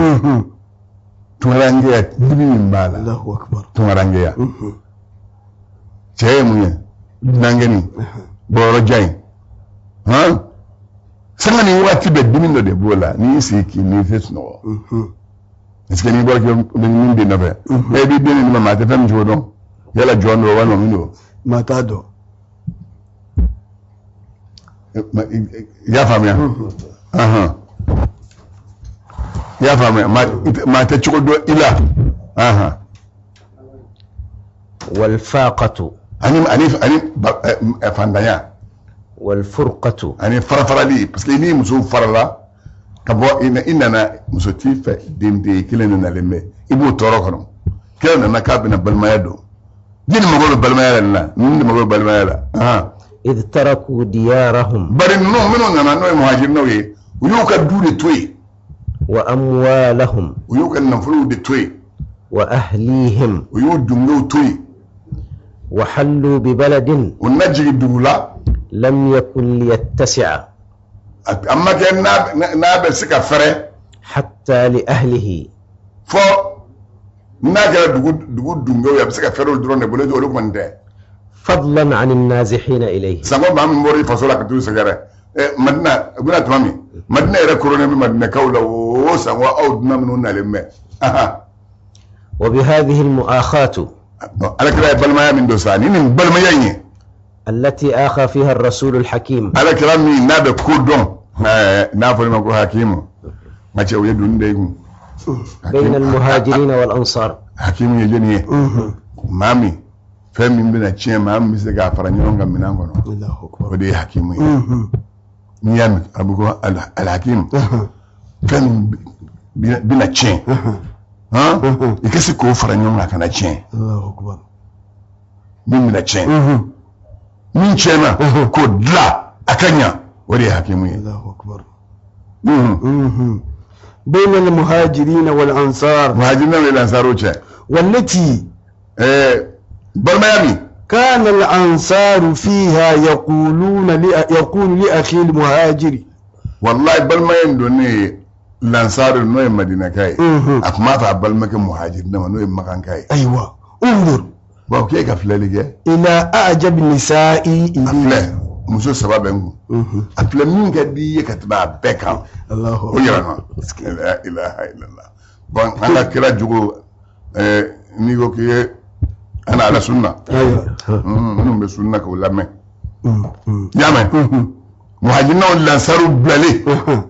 Tunkarankeya, dimi min b'a la.
Allahu akbar.
Tunkarankeya. Cɛ ye mun ye? Dunankɛni, bɔyɔrɔ jan in. Han? Sanga ni waati bɛɛ dimi dɔ de b'o la, n'i y'i sigi k'i miiri i tɛ sunɔgɔ. Parce que n'i bɔra k'i bɛ min den nɔfɛ, e b'i den nin ma, maa tɛ fɛn min cogo dɔn, yala jɔn don walima min don.
Maa t'a dɔn.
I y'a faamuya? I y'a faamuya? Maa tɛ cogo dɔn i la.
Walfaqatu.
Ani ani ani fantanya.
Walfurqatu.
Ani farafarali, parce que ni muso farala ka bɔ i nana muso t'i fɛ, den tɛ kelen de nalen bɛ, i b'o tɔɔrɔ kɔnɔ. Kelen nana k'a bɛna balimaya don, jeli mago bɛ balimaya la nin na, ninnu de mago bɛ balimaya la.
Idh taraku diyarahum.
Bari ninnu minnu nana n'o ye muhajirinaw ye, u y'u ka du de to yen.
Wa amwalahum.
U y'u ka nafolow de to yen.
Wa ahlihim.
U y'u dungew to yen.
Wa hallu bi baladin.
U na jigin dugu la.
Lam yakun liyattasi'a.
A ma kɛ n'a bɛ se ka fɛrɛ.
Hatta li ahlihi.
Fɔ n'a kɛra dugu dungew ye, a bɛ se ka fɛrɛ olu dɔrɔn de bolo, olu kɔni tɛ.
Fadlan an an-nazihina ilayhi.
Sanko maa min bɔra i faso la ka t'u sɛgɛrɛ. Madina, u bɛna tuma min, Madina yɛrɛ koronnen bɛ Madinakaw la o sanko aw dunan minnu nalen bɛ.
Wa bi hadhihi al-mu'akhatu.
Ala kira ye balimaya min don sa, ni nin balimaya in ye.
التي آخى فيها الرسول الحكيم.
على كلامي نابي كودون نافل ما كو حكيم ما تشاو يدون ديكم
بين المهاجرين والأنصار.
حكيم يجني مامي فهم من بنا تشين مامي سيغا فرانيون غا منان كونو.
الله اكبر.
ودي حكيم نيام ابوكو الحكيم فهم بنا تشين Han i ka se k'o fara ɲɔgɔn kan a kana tiɲɛ.
Allahu akbar.
Min bɛna tiɲɛ, min tiɲɛna, k'o dilan a ka ɲa, o de ye hakimu ye.
Allahu akbar. بين المهاجرين والأنصار.
Muhajirina ni lansaru cɛ.
والتي
Balimaya min
كان الأنصار فيها يقولون يقول لأخي المهاجر.
Wallahi, balimaya in don ne ye lansaru, n'o ye madinaka ye, a tun b'a fɔ a balimakɛ muhajirina ma, n'o ye makanka ye.
أيوة، انظر.
Bon, k'e ka filɛli kɛ.
إلى أعجب نسائي
A
إلي.
filɛ, muso saba bɛ n kun, a filɛ, min ka di i ye ka tɛmɛ a bɛɛ kan,
الله
o yɛrɛ ma. La ilaha illallah. Bon, an ka kira jogo, n'i ko k'i ye ana ala sunna,
أيوة.
Minnu bɛ sunna k'o lamɛn, i y'a mɛn, muhajirinaw lansaru bilalen,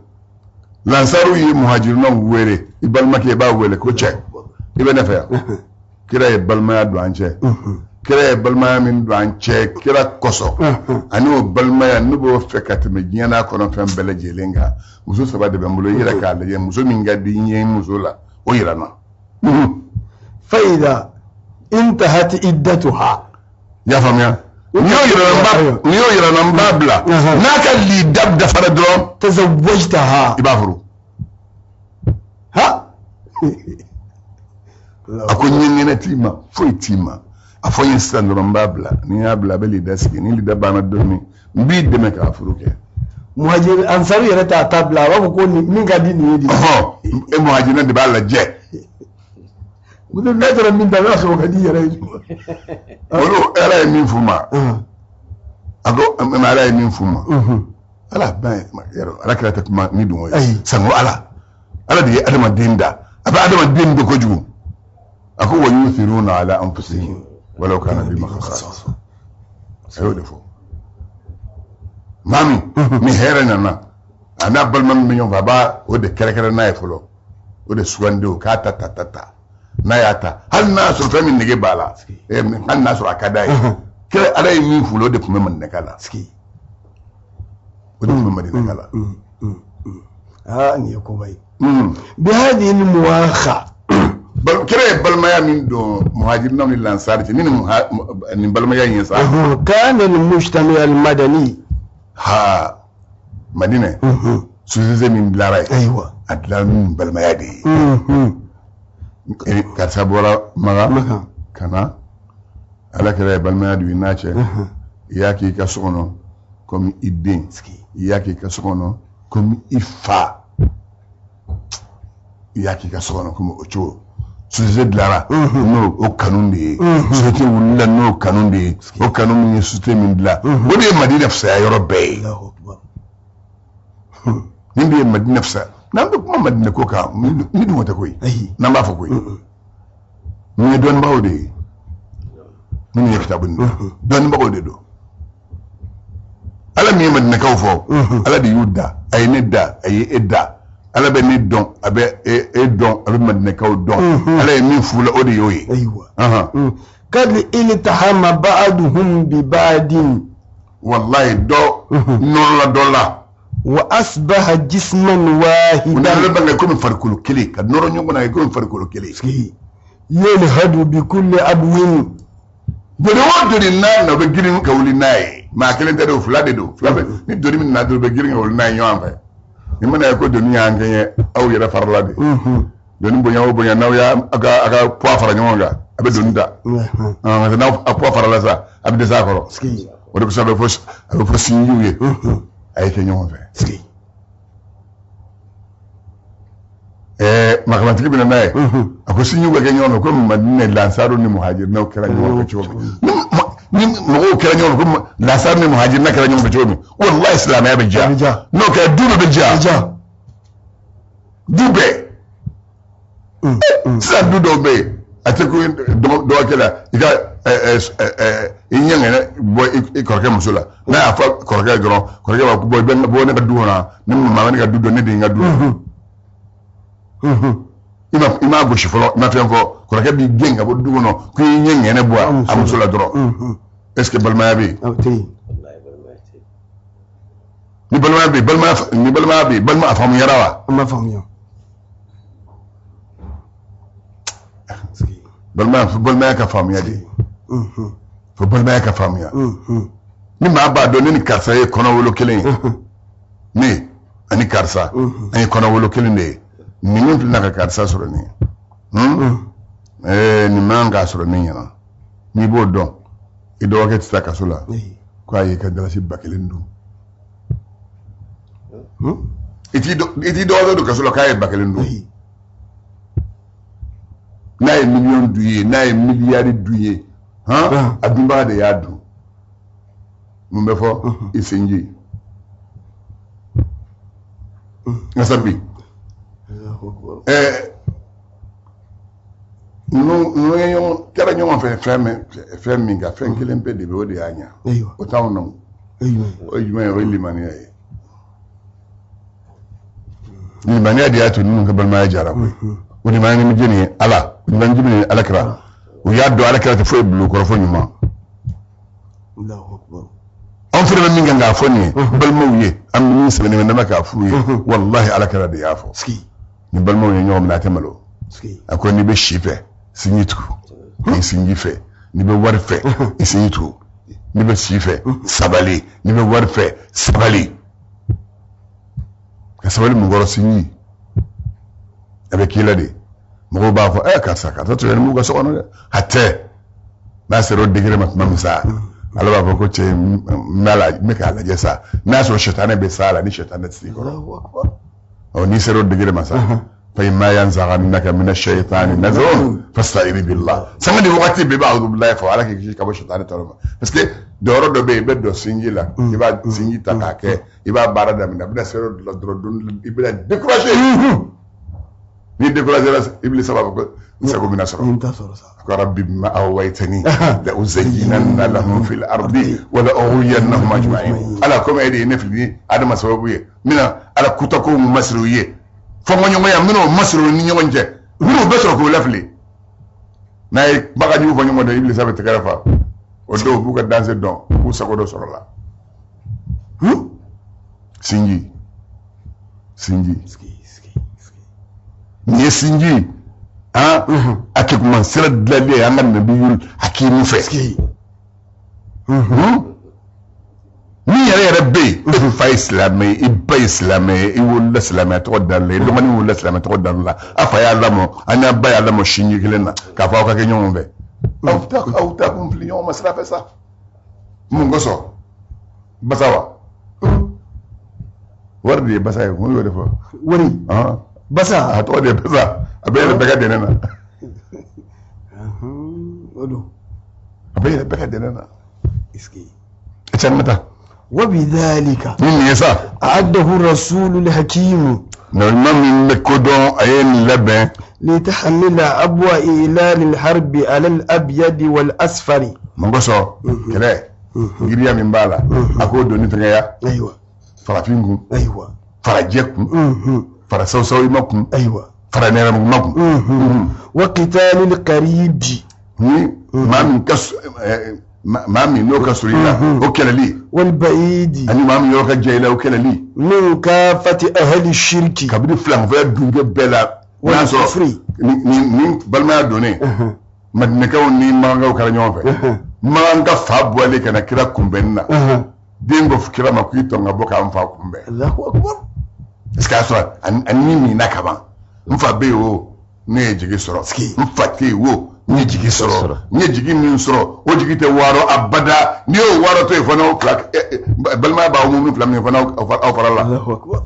lansaru ye muhajirinaw wele, i balimakɛ, i b'a wele ko cɛ, i bɛ ne fɛ yan. Kira ye balimaya don an cɛ. Kira ye balimaya min don an cɛ, kira kosɔn ani o balimaya, ne b'o fɛ ka tɛmɛ diɲɛ n'a kɔnɔ fɛn bɛɛ lajɛlen kan. Muso saba de bɛ n bolo, i yɛrɛ k'a lajɛ, muso min ka di n ye muso la, o yira n na.
فإذا انتهت عدتها.
I y'a faamuya, n'i y'o yira n na, n b'a, n'i y'o yira n na, n b'a bila. N'a ka lida dafara dɔrɔn,
تزوجتها.
I b'a furu.
ها.
A ko ɲɛŋɛnɛ t'i ma, foyi t'i ma, a fɔ n ye sisan dɔrɔn, n b'a bila. Ni n y'a bila, a bɛ lida sigi. Ni lida banna don min, n b'i dɛmɛ k'a furu kɛ.
Muhajir ansaru yɛrɛ t'a ta bila, a b'a fɔ ko nin min ka di nin ye de.
Ɔhɔn, e muhajirina de b'a lajɛ.
N'a taara min ta, n'a sɔrɔ o ka di i yɛrɛ ye.
Olu, ala ye min f'u ma, a ko ala ye min f'u ma, ala ba yɔrɔ, ala kira tɛ kuma ni dɔngɔ ye.
Ayi.
Sango ala, ala de ye adamaden da, a bɛ adamaden dɔn kojugu. A ko wa yuthiruna ala anfusihim walau kana bihim khasasa. A y'o de fɔ. Maa min ni hɛrɛ nana, a n'a balima min bɛ ɲɔgɔn fɛ, a b'a o de kɛrɛkɛrɛ n'a ye fɔlɔ, o de sugandi, o k'a ta ta ta ta. N'a y'a ta, hali n'a sɔrɔ fɛn min nege b'a la, hali n'a sɔrɔ a ka d'a ye, kira, ala ye min f'u la, o de tun bɛ madinɛka la, o de tun bɛ madinɛka la.
Aa, nin ye koba ye. بهذه المواخاة.
Kira ye balimaya min don muhajirinaw ni lansari cɛ, ni nin balimaya in ye sa.
كان المجتمع المدني.
Ha, madinɛ société min dilara ye,
أيوة.
a dilara ni balimaya de ye. Karisa bɔra maga
Maga.
ka na, ala kɛra ye balimaya don i n'a cɛ. I y'a k'i ka so kɔnɔ komi i den, i y'a k'i ka so kɔnɔ komi i fa, i y'a k'i ka so kɔnɔ komi o cogo. Société dilara n'o o kanu de ye, société wulila n'o kanu de ye. O kanu min ye société min dilan, o de ye madinɛ fisaya yɔrɔ bɛɛ ye.
الله أكبر.
Nin de ye madinɛ fisaya. N'an bɛ kuma madinɛ ko kan, ni dun tɛ koyi.
Ayi.
N'an b'a fɔ koyi, nin ye dɔnnibagaw de ye, minnu ye kitabu nin dɔnnibagaw de don. Ala min ye madinɛkaw fɔ, ala de y'u da, a ye ne da, a ye e da. Ala bɛ ne dɔn, a bɛ e dɔn, a bɛ madinɛkaw dɔn. Ala ye min f'u la, o de y'o ye.
أيوة.
Ahan.
قد التحم بعضهم ببعض.
Walayi, dɔ nɔrɔla dɔ la.
وأصبح جسما
U
واحدا.
nana bange komi farikolo kelen, ka nɔrɔ ɲɔgɔn na komi farikolo kelen.
يلهد بكل عدو.
Doni o doni n'a na, u bɛ girin ka wuli n'a ye. Maa kelen tɛ de, o fila de don. Fila bɛ ni doni min na dɔrɔn, u bɛ girin ka wuli n'a ye ɲɔgɔn fɛ. Ni mana ye ko doni y'an kɛɲɛ, aw yɛrɛ farala de. Doni bonya o bonya, n'aw y'a a ka poids fara ɲɔgɔn kan, a bɛ doni ta. Nka n'aw a poids farala sa, a bɛ dɛsɛ a kɔrɔ. O de kosɔn a bɛ fɔ sinjiw ye, a ye kɛ ɲɔgɔn fɛ. Makamatigi bɛ na n'a ye, a ko sinjiw ka kɛ ɲɔgɔn fɛ komi madinɛ lansaru ni muhajirinaw kɛra ɲɔgɔn fɛ cogo min. Ni mɔgɔw kɛra ɲɔgɔn fɛ komi lansaru ni muhajirina kɛra ɲɔgɔn fɛ cogo min, walahi, silamɛya bɛ diya.
A bɛ diya.
N'o kɛra, du bɛɛ bɛ diya, du bɛɛ. Sisan du dɔw bɛ yen, a tɛ ko dɔgɔkɛ la, i ka ɛ ɛ ɛ i ɲɛŋɛnɛ bɔ i kɔrɔkɛ muso la. N'a y'a fɔ kɔrɔkɛ ye dɔrɔn, kɔrɔkɛ b'a fɔ bɔ, i bɛ bɔ ne ka du kɔnɔ, ne mama ne ka du dɔn, ne de ye n ka du dɔn. I m'a gosi fɔlɔ, i ma fɛn fɔ, kɔrɔkɛ b'i gɛn ka bɔ du kɔnɔ ko i ɲɛ ŋɛnɛ bɔ a muso la dɔrɔn. Est ce que balimaya bɛ yen? Ni balimaya bɛ yen, balimaya, ni balimaya bɛ yen, balima a faamuyara wa?
An ma faamuya.
Balimaya, fo balimaya ka faamuya de, fo balimaya ka faamuya. Ni maa b'a dɔn ne ni karisa ye kɔnɔwolo kelen ye, ne ani karisa an ye kɔnɔwolo kelen de ye, nin min filɛ ka karisa sɔrɔ nin ye, nin man k'a sɔrɔ ne ɲɛna. N'i b'o dɔn, i dɔgɔkɛ tɛ taa kaso la ko a y'i ka dalasi 1000 dun. I t'i dɔgɔkɛ don kaso la k'a ye 1000 dun. N'a ye miliyɔn dun ye, n'a ye miliyari dun ye, a dunbaga de y'a dun. Mun bɛ fɔ? I sinji. Nka sabi ninnu ye ɲɔgɔn kɛra ɲɔgɔn fɛ fɛn min kan, fɛn kelen pe de bɛ, o de y'a ɲɛ. O t'anw nɔ. O ye jumɛn ye? O ye limaniya ye. Limaniya de y'a to ninnu ka balimaya jara koyi. O limaniya ni jɛni ye Ala, o limaniya jumɛn ye Ala kira. U y'a dɔn Ala kira tɛ foyi bila u kɔrɔ fo ɲuman. Anw fana bɛ min kan k'a fɔ nin ye, balimaw ye, an bɛ min sɛbɛnnen bɛ k'a f'u ye, walahi Ala kira de y'a fɔ. Ni balimaw ye ɲɔgɔn minɛ, a tɛ malo. A ko n'i bɛ si fɛ, sinji tugu. N'i sinji fɛ, n'i bɛ wari fɛ, i sinji tugu. N'i bɛ si fɛ, sabali. N'i bɛ wari fɛ, sabali. Ka sabali mun kɔrɔ? Sinji. A bɛ k'i la de. Mɔgɔw b'a fɔ, karisa karisa tɔɲɔni b'u ka so kɔnɔ dɛ. A tɛ. N'a sera o degré ma tuma min sa, ala b'a fɔ ko cɛ, n bɛ k'a lajɛ sa, n'a sɔrɔ sitanɛ bɛ s'a la, ni sitanɛ tɛ s'i kɔrɔ. Ɔ n'i sera o degré ma sa, fa imma yanzaghannaka mina shaytani nazghun fasta'idh billah. Sanga ni wagati bɛɛ b'a a'udhu billahi fɔ, Ala k'i kisi ka bɔ sitanɛ tɔɔrɔ ma. Parce que dɔyɔrɔ dɔ bɛ yen, i bɛ don sinji la, i b'a sinji ta k'a kɛ, i b'a baara daminɛ, a bɛna se yɔrɔ dɔ la dɔrɔn, i bɛna décourager. Ni décourager la, Ibilisa b'a fɔ ko n sago bɛna sɔrɔ. Ko rabbi bima aghwaytani la uzayyinanna lahum fil ardi wa la ughwiyannahum ajma'in. Ala, komi e de ye ne fili ni Adama sababu ye, n bɛna Ala kutakow masiri u ye, fɔnkɔɲɔgɔnya n bɛna o masiri u ni ɲɔgɔn cɛ, n bɛna o bɛɛ sɔrɔ k'o lafili. N'a ye kumakan jugu fɔ ɲɔgɔn dɔn, Ibilisa bɛ tɛgɛrɛ fa. O dɔw b'u ka danse dɔn, k'u sago dɔ sɔrɔ la. Sinji, sinji, nin ye sinji a kɛkuma sira dilanlen ye an ka nabiyul hakimu fɛ. Min yɛrɛ yɛrɛ bɛ yen, e fa ye silamɛ ye, i ba ye silamɛ ye, i wolola silamɛya tɔgɔ da la, i dɔgɔnin wolola silamɛ tɔgɔ da la, a fa y'a lamɔ, a n'a ba y'a lamɔ sinji kelen na, k'a fɔ aw ka kɛ ɲɔgɔn fɛ. Aw t'a kun fili ɲɔgɔn ma sira fɛ sa. Mun kosɔn? Basa wa? Wari de ye basa ye, mun y'o de fɔ?
Wari. Basa.
A tɔgɔ de ye basa. A bɛ yɛlɛ bɛɛ ka dɛnɛ na.
O don.
A bɛ yɛlɛ bɛɛ ka dɛnɛ na. A cɛ taa.
وبذلك
nin ye sa.
أعده الرسول الحكيم.
Nabiɲuman min bɛ ko dɔn, a ye nin labɛn.
لتحمل أبوى إعلان الحرب على الأبيض والأصفر.
Mun kosɔn? Kɛlɛ giriya min b'a la, a k'o doni fɛngɛya.
أيوة.
Farafin kun.
أيوة.
Farajɛ kun. Fara sawusawima kun.
أيوة.
Fara nɛrɛmuguma kun.
وقتال القريب.
Ni maa min ka maa min n'o ka surun i la, o kɛlɛli.
والبعيد.
Ani maa min yɔrɔ ka jan i la, o kɛlɛli.
من كافة أهل الشرك.
Kabini filankafoya dunkɛ bɛɛ la. N'a sɔrɔ ni balimaya donnen, Madinɛkaw ni Makankaw kɛra ɲɔgɔn fɛ. Makan ka fa bɔlen ka na kira kunbɛnni na. Den ko kira ma k'i tɔn ka bɔ k'an fa kunbɛn.
Allahu akbar.
Parce que a y'a sɔrɔ a ni min na kaban. N fa bɛ yen o, ne ye jigi sɔrɔ. N fa tɛ yen o, n ye jigi sɔrɔ. N ye jigi min sɔrɔ, o jigi tɛ wɔɔrɔ abada. N'i y'o wɔɔrɔ to yen fana, o fila balimaya b'aw minnu fila min fana, aw fara la.
Allahu akbar.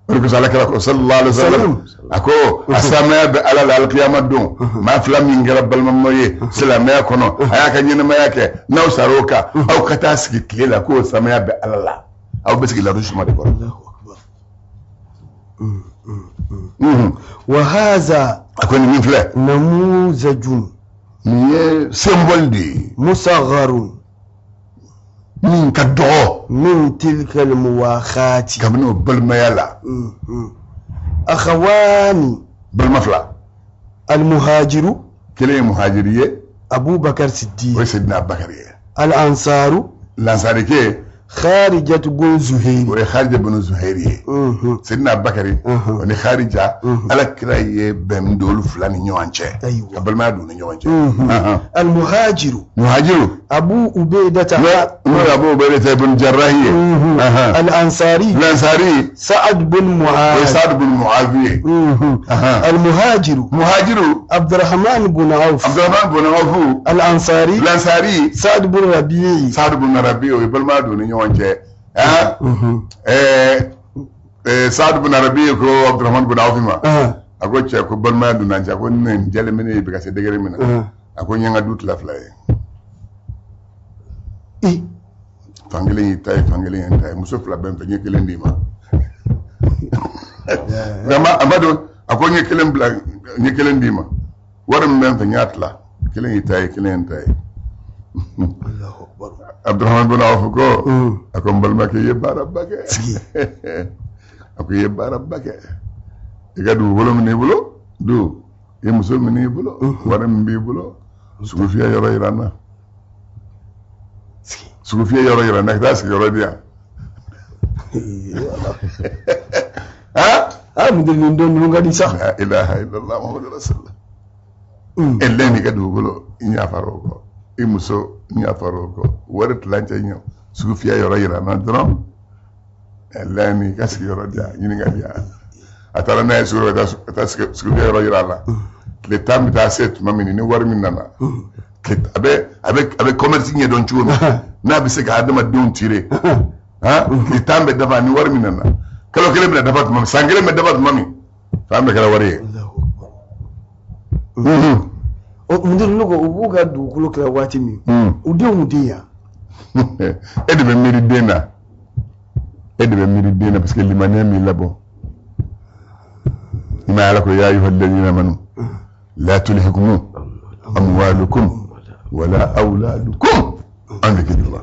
O de kosɔn Ala kira ko sallallahu alaihi wa sallam, a ko a silamɛya bɛ Ala la alikiyama don. Maa fila min kɛra balimamaw ye silamɛya kɔnɔ, a y'a ka ɲɛnamaya kɛ, n'aw sara o kan, aw ka taa sigi tile la k'o silamɛya bɛ Ala la, aw bɛ sigi ladu suma de kɔrɔ.
وهذا
A ko nin min filɛ,
نموذج.
Nin ye symbole de ye.
مصغر.
Min ka dɔgɔ.
من تلك المواخاة.
Kabini o balimaya la.
أخوان.
Balima fila.
المهاجر.
Kelen ye muhajiri ye.
أبو بكر
O ye
الصديق.
Seydina Bakari ye.
الأنصار.
Lansarike.
Kharijat bun Zuhairi.
O ye Kharija bun Zuhairi ye. Seydina Bakari o ni Kharija, Ala kira ye bɛn don olu fila ni ɲɔgɔn cɛ. Ka balimaya don u ni ɲɔgɔn cɛ.
Al muhajiru.
Muhajiru.
Abu Ubaidata.
N'o ye Abu Ubaidata ibn Jarrahi ye.
Al Ansari.
Al Ansari.
Sa'ad bin Mu'adh.
O ye Sa'ad bin Mu'adh ye.
Al Muhajiru.
Muhajiru.
Abdurrahman bin Awf.
Abdurrahman bin Awf.
Al Ansari.
Al Ansari.
Sa'ad bin Rabi'i.
Sa'ad bin Rabi'i o ye balimaya don u ni ɲɔgɔn cɛ. Sa'ad bin Rabi'i ko Abdurrahman bin Awf ma. A ko cɛ ko balimaya donna an cɛ, a ko nin jalen bɛ ne ye bi ka se degré min na. A ko n ye n ka du tila fila ye. Fan kelen y'i ta ye, fan kelen ye n ta ye. Muso fila bɛ n fɛ, n ye kelen d'i ma. A ma don, a ko n ye kelen bila, n ye kelen d'i ma. Wari min bɛ n fɛ, n y'a tila. Kelen y'i ta ye, kelen ye n ta ye. Abdurrahman bin Awf ko, a ko n balimakɛ, i ye baaraba kɛ. A ko i ye baaraba kɛ. I ka dugukolo min b'i bolo, du, i muso min b'i bolo, wari min b'i bolo, sugufiyɛ yɔrɔ yira n na. Sugufiyɛ yɔrɔ yira n na, ka taa sigiyɔrɔ di yan.
Ah, mun nin don ninnu ka di sa.
La ilaha illallah Muhammadu rasulullah. E lɛn i ka dugukolo, n yafara o kɔ. I muso, n yafara o kɔ. Wari tilancɛ ɲɛ, sugufiyɛ yɔrɔ yira n na dɔrɔn. Lɛn i ka sigiyɔrɔ di yan, ɲininka di yan. A taara n'a ye sugu ka taa sugufiyɛ yɔrɔ yira a la. Tile 10 bɛ taa se tuma min, ni wari min nana, a bɛ commerce ɲɛdɔn cogo min, n'a bɛ se ka adamadenw tirer. Tile 10 bɛ dafa, ni wari min nana, kalo kelen bɛna dafa tuma min, san kelen bɛ dafa tuma min, fan bɛɛ kɛra wari ye.
Mun ne ko u b'u ka dugukolo tila waati min, u denw tɛ yan.
E de bɛ miiri den na, e de bɛ miiri den na, parce que limaniya m'i labɔ. I ma Ala ko ya ayyuha alladhina amanu la tulhikum amwalukum wala awladukum an dhikrillah.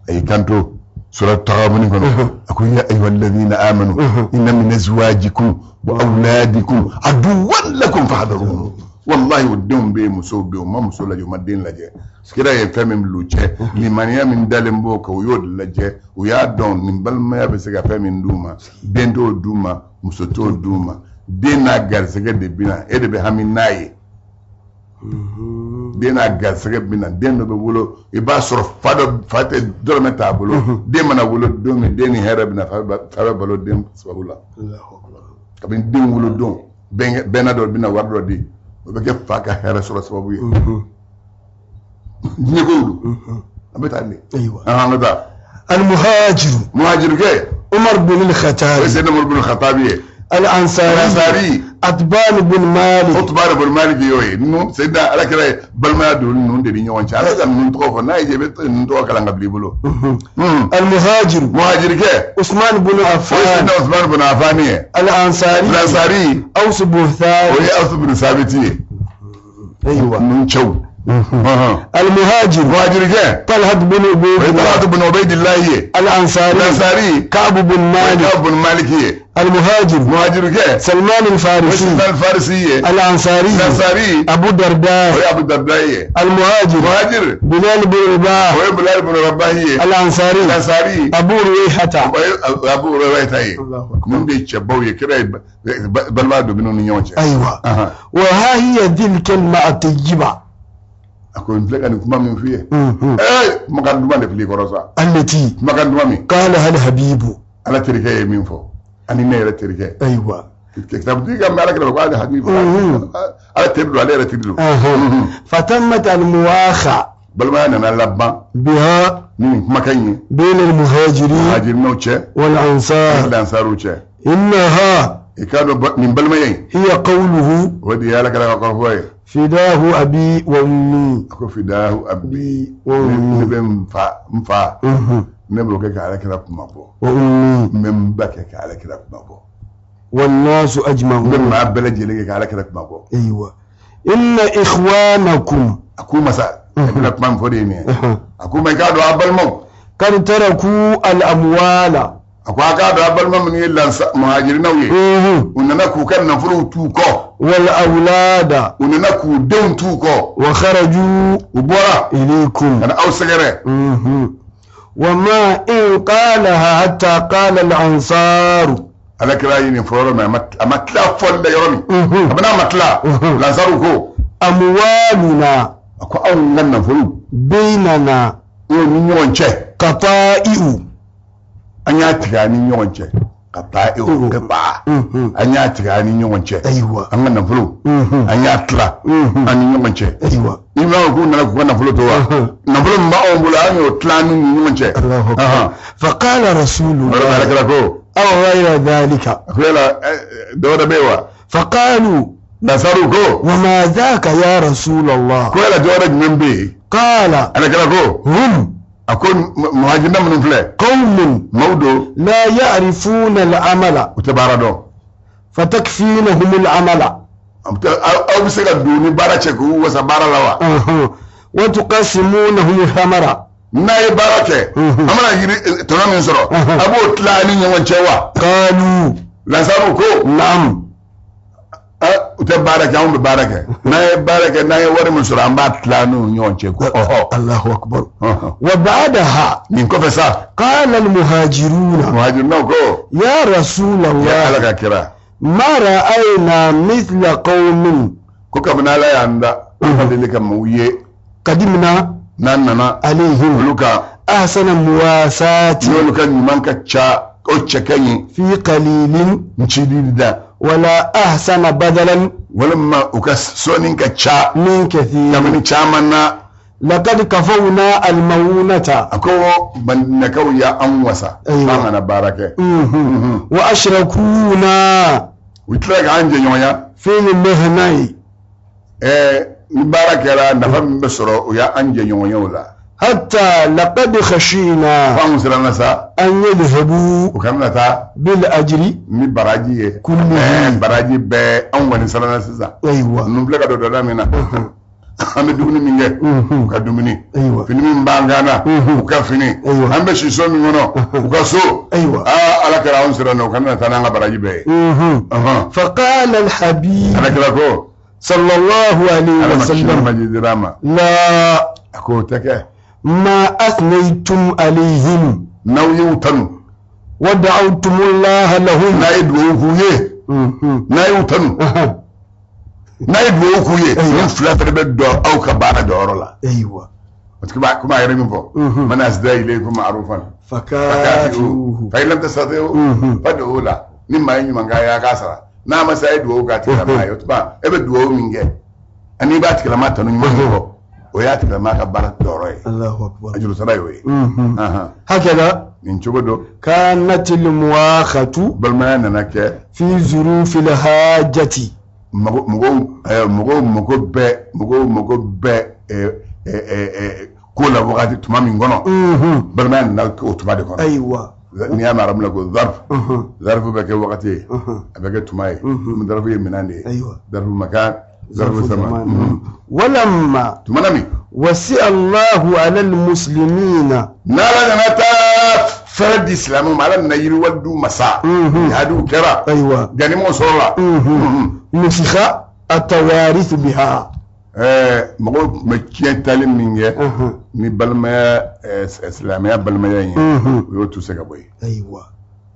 A y'i kanto sura Taghabun kɔnɔ, a ko ya ayyuha alladhina amanu inna min azwajikum wa awladikum aduwwan lakum fahdharuhum. Wallahi o denw bɛ yen, musow bɛ yen, u ma muso lajɛ, u ma den lajɛ. Kira ye fɛn min bila u cɛ, limaniya min dalen b'o kan, u y'o de lajɛ, u y'a dɔn nin balimaya bɛ se ka fɛn min d'u ma, den t'o d'u ma, muso t'o d'u ma, den n'a garisɛgɛ de bɛ na, e de bɛ hami n'a ye. Den n'a garisɛgɛ bɛ na, den dɔ bɛ wolo, i b'a sɔrɔ fa dɔ fa tɛ dɔrɔmɛ t'a bolo, den mana wolo don min, den ni hɛrɛ bɛ na, fa bɛ balo den sababu la. Kabini den wolo don, bɛnna dɔ bɛ na wari dɔ di, o bɛ kɛ fa ka hɛrɛ sɔrɔ sababu ye. Diɲɛ kow don, an bɛ taa de. An ka taa.
Al-Muhajiru.
Muhajirukɛ.
Umar bin al-Khattab.
O ye Seydina Umar bin al-Khattab ye.
Al-Ansari.
Al-Ansari.
Atban bin Malik.
Utban bin Malik y'o ye. Ninnu Seydina Ala kira ye balimaya don ninnu de ni ɲɔgɔn cɛ. Ala ka ninnu tɔgɔ fɔ, n'a y'i diya i bɛ ninnu tɔgɔ kalan ka bila i bolo.
Al-Muhajiru.
Muhajirukɛ.
Usman bin Affan.
O ye Seydina Usman bin Affan ye.
Al-Ansari.
Al-Ansari.
Aws bin Thabit.
O ye Aws bin Thabit ye.
Ayiwa.
Ninnu cɛw.
Al-Muhajir.
Muhajirukɛ.
Talhat bin Ubaydillah.
O ye Talhat bin Ubaydillah ye.
Al-Ansari.
Al-Ansari.
Ka'b bin Malik.
O ye Ka'b bin Malik ye.
Al-Muhajir.
Muhajirukɛ.
Salman al-Farisi.
O ye Salman al-Farisi ye.
Al-Ansari.
Al-Ansari.
Abu Darda.
O ye Abu Darda ye.
Al-Muhajir.
Muhajir.
Bilal bin Rabah.
O ye Bilal bin Rabah ye.
Al-Ansari.
Al-Ansari.
Abu Ruwayhata.
O ye Abu Ruwayhata ye. Ninnu de ye cɛbaw ye, kira ye balimaya don minnu ni ɲɔgɔn cɛ.
Ayiwa. Wa ha hiya tilka al-ma'tayyiba.
A ko n filɛ ka nin kuma min f'i ye. Kumakan duman de filɛ i kɔrɔ sa.
Allati.
Kumakan duman min.
Qala hal habibu.
Ala terikɛ ye min fɔ, ani ne yɛrɛ terikɛ.
Ayiwa.
Kitabutigi ka mɛn Ala kira ko ale habibu. Ala teri don, ale yɛrɛ teri don.
Fatammat al-muwakha.
Balimaya nana laban.
Biha.
Ni nin kumakan in ye.
Bayna al-muhajirin.
Muhajirinaw cɛ.
Wal ansar.
Wal ansaruw cɛ.
Innaha.
I k'a dɔn nin balimaya in.
Hiya qawluhu.
O de ye Ala kira ka kɔrɔfɔ ye.
Fidahu abi wa ummi.
A ko fidahu abi
wa ummi.
Ne bɛ n fa. Ne b'o kɛ ka Ala kira kuma bɔ.
Wa ummi.
N bɛ n ba kɛ ka Ala kira kuma bɔ.
Wannasu ajma'un.
N bɛ maa bɛɛ lajɛlen kɛ ka Ala kira kuma bɔ.
Ayiwa. Inna ikhwanakum.
A k'u ma sa. A bɛna kuma min fɔ de ye nin ye. A k'u ma i k'a dɔn a balimaw.
Kad taraku al-amwala.
A ko a k'a dɔn a balima minnu ye muhajirinaw ye. U nana k'u ka nafolow t'u kɔ.
Wal awlada.
U nana k'u denw t'u kɔ.
Wa kharaju.
U bɔra.
Ilaykum.
Ka na aw sɛgɛrɛ.
وما إن قالها حتى قال الأنصار
Ala kira ye nin fɔ yɔrɔ min a ma tila fɔli la yɔrɔ min a bɛna ma tila lansaru ko
أموالنا
a ko anw ka nafolo
بيننا
o ni ɲɔgɔn cɛ
قطائع
an y'a tigɛ an ni ɲɔgɔn cɛ ka taa e o kɛ baa an y'a tigɛ an ni ɲɔgɔn cɛ
أيوة
an ka nafolo an y'a tila an ni ɲɔgɔn cɛ
أيوة
i m'a fɔ k'u nana k'u ka nafolo to wa nafolo min b'anw bolo an y'o tila an ni ɲɔgɔn cɛ
الله أكبر فقال رسول
yɔrɔ
الله
ala kira ko
أو غير ذلك
a ko yala dɔ wɛrɛ bɛ yen wa
فقالوا
lansaru ko
وما ذاك يا رسول الله
ko yala dɔ wɛrɛ jumɛn bɛ yen
قال
ala kira ko
هم
a ko muhajirina minnu filɛ
قوم
maaw don
لا يعرفون العمل
u tɛ baara dɔn
فتكفينهم العمل
aw bɛ se ka don ni baara cɛ k'u wasa baara la wa
وتقسمونهم الثمر
n'a ye baara kɛ an mana yiri tɔnɔ min sɔrɔ a b'o tila an ni ɲɔgɔn cɛ wa
قالوا
lansaru ko
نعم
u tɛ baara kɛ anw bɛ baara kɛ n'an ye baara kɛ n'an ye wari min sɔrɔ an b'a tila an n'u ɲɔgɔn cɛ ko ɔhɔ
الله أكبر وبعدها
nin kɔfɛ sa
قال المهاجرون
muhajirinaw ko
يا رسول
ya ala
الله
ka kira
ما رأينا مثل قوم
ko kabini ala y'an da an ma deli ka maaw ye
قدمنا
n'an nana
عليهم
olu kan
أحسن مواساة
n'olu ka ɲuman ka ca o cɛ ka ɲi
في قليل
ncili da
ولا أحسن بدلا
walima u ka sɔnni ka ca
من كثير
kabini caman na
لقد كفونا المؤونة
a ko bandinakaw y'an wasa
Ayiwa.
k'an kana baara kɛ
وأشركونا
u tila k'an jɛɲɔgɔnya
في المهنة
ɛɛ ni baara kɛra nafa min bɛ sɔrɔ o y'an jɛɲɔgɔnya o la
حتى لقد خشينا
f'anw siranna sa
أن يذهبوا
u kana na taa
بالأجر
ni baraji ye
Kulli.
ɛɛ baraji bɛɛ anw kɔni siranna sisan
أيوة
ninnu filɛ ka don dɔda min na an bɛ dumuni min kɛ u ka dumuni
أيوة
fini min b'an kan na u ka fini
Ayiwa.
an bɛ si so min kɔnɔ u ka so
أيوة
aa ala kɛra anw siranna u kana na taa n'an ka baraji bɛɛ ye Ɔhɔn.
فقال الحبيب
ala kɛra ko
صلى الله عليه
ala ma kisi
وسلم
ma jidira ma
لا
a ko o tɛ kɛ
ما أثنيتم عليهم
n'aw y'u tanu
ودعوتم الله لهم
n'a ye dugawu k'u ye n'a y'u tanu n'a ye dugawu k'u ye nin fila fɛnɛ bɛ dɔn aw ka baara jɔyɔrɔ la
أيوة
parce que komi a yɛrɛ min fɔ man asda ilaykum ma'rufan
فكافئوه
fakafi'uhu fa in lam tastati'u fad'u la ni maa ye ɲuman k'a ye a k'a sara n'a ma se a ye dugawu k'a tigilama ye o tuma e bɛ dugawu min kɛ ani i b'a tigilama tanu ɲuman min fɔ o y'a tigilama ka baara jɔyɔrɔ ye
الله أكبر
a juru sara y'o ye Ahan.
هكذا
nin cogo don
كانت المواخاة
balimaya nana kɛ
في ظروف الحاجة
mɔgɔw mɔgɔw mako bɛ mɔgɔw mako bɛ ɛɛ ɛɛ ɛɛ ko la wagati tuma min kɔnɔ balimaya nana kɛ o tuma de kɔnɔ
أيوة
n'i y'a mɛn arabu la ko zarf zarfu bɛ kɛ wagati ye a bɛ kɛ tuma ye komi zarfu ye minɛn de ye
أيوة
zarfu makan zarfu zaman
ولما
tuma na min
وسع الله على المسلمين
n'ala nana taa fɛrɛ di silamɛw ma ala nana yiriwa d'u ma sa jihadiw kɛra
أيوة
ganimaw sɔrɔla
نسخ التوارث بها
ɛɛ mɔgɔw tun bɛ tiɲɛ tali min kɛ ni balimaya ɛɛ silamɛya balimaya in ye o y'o tuse ka bɔ yen
أيوة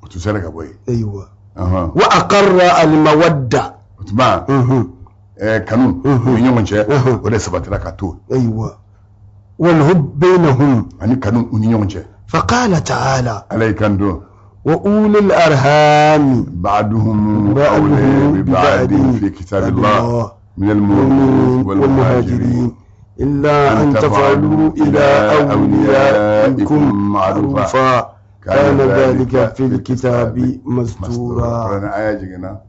o tuse ka bɔ yen
أيوة
ɔhɔn.
وأقر المودة
o tuma ɛɛ kanu u ni ɲɔgɔn cɛ o de sabatira ka to
أيوة والهب بينهم
ani kanu u ni ɲɔgɔn cɛ
فقال تعالى
ala y'i kan don
وأولي الأرham
ba'duhum awla bi ba'din fi kitabillah min al-mu'minin wal muhajirin
إلا أن تفعلوا إلى أوليائكم معروفا كان ذلك في الكتاب مسطورا
Kuranɛ aya jiginna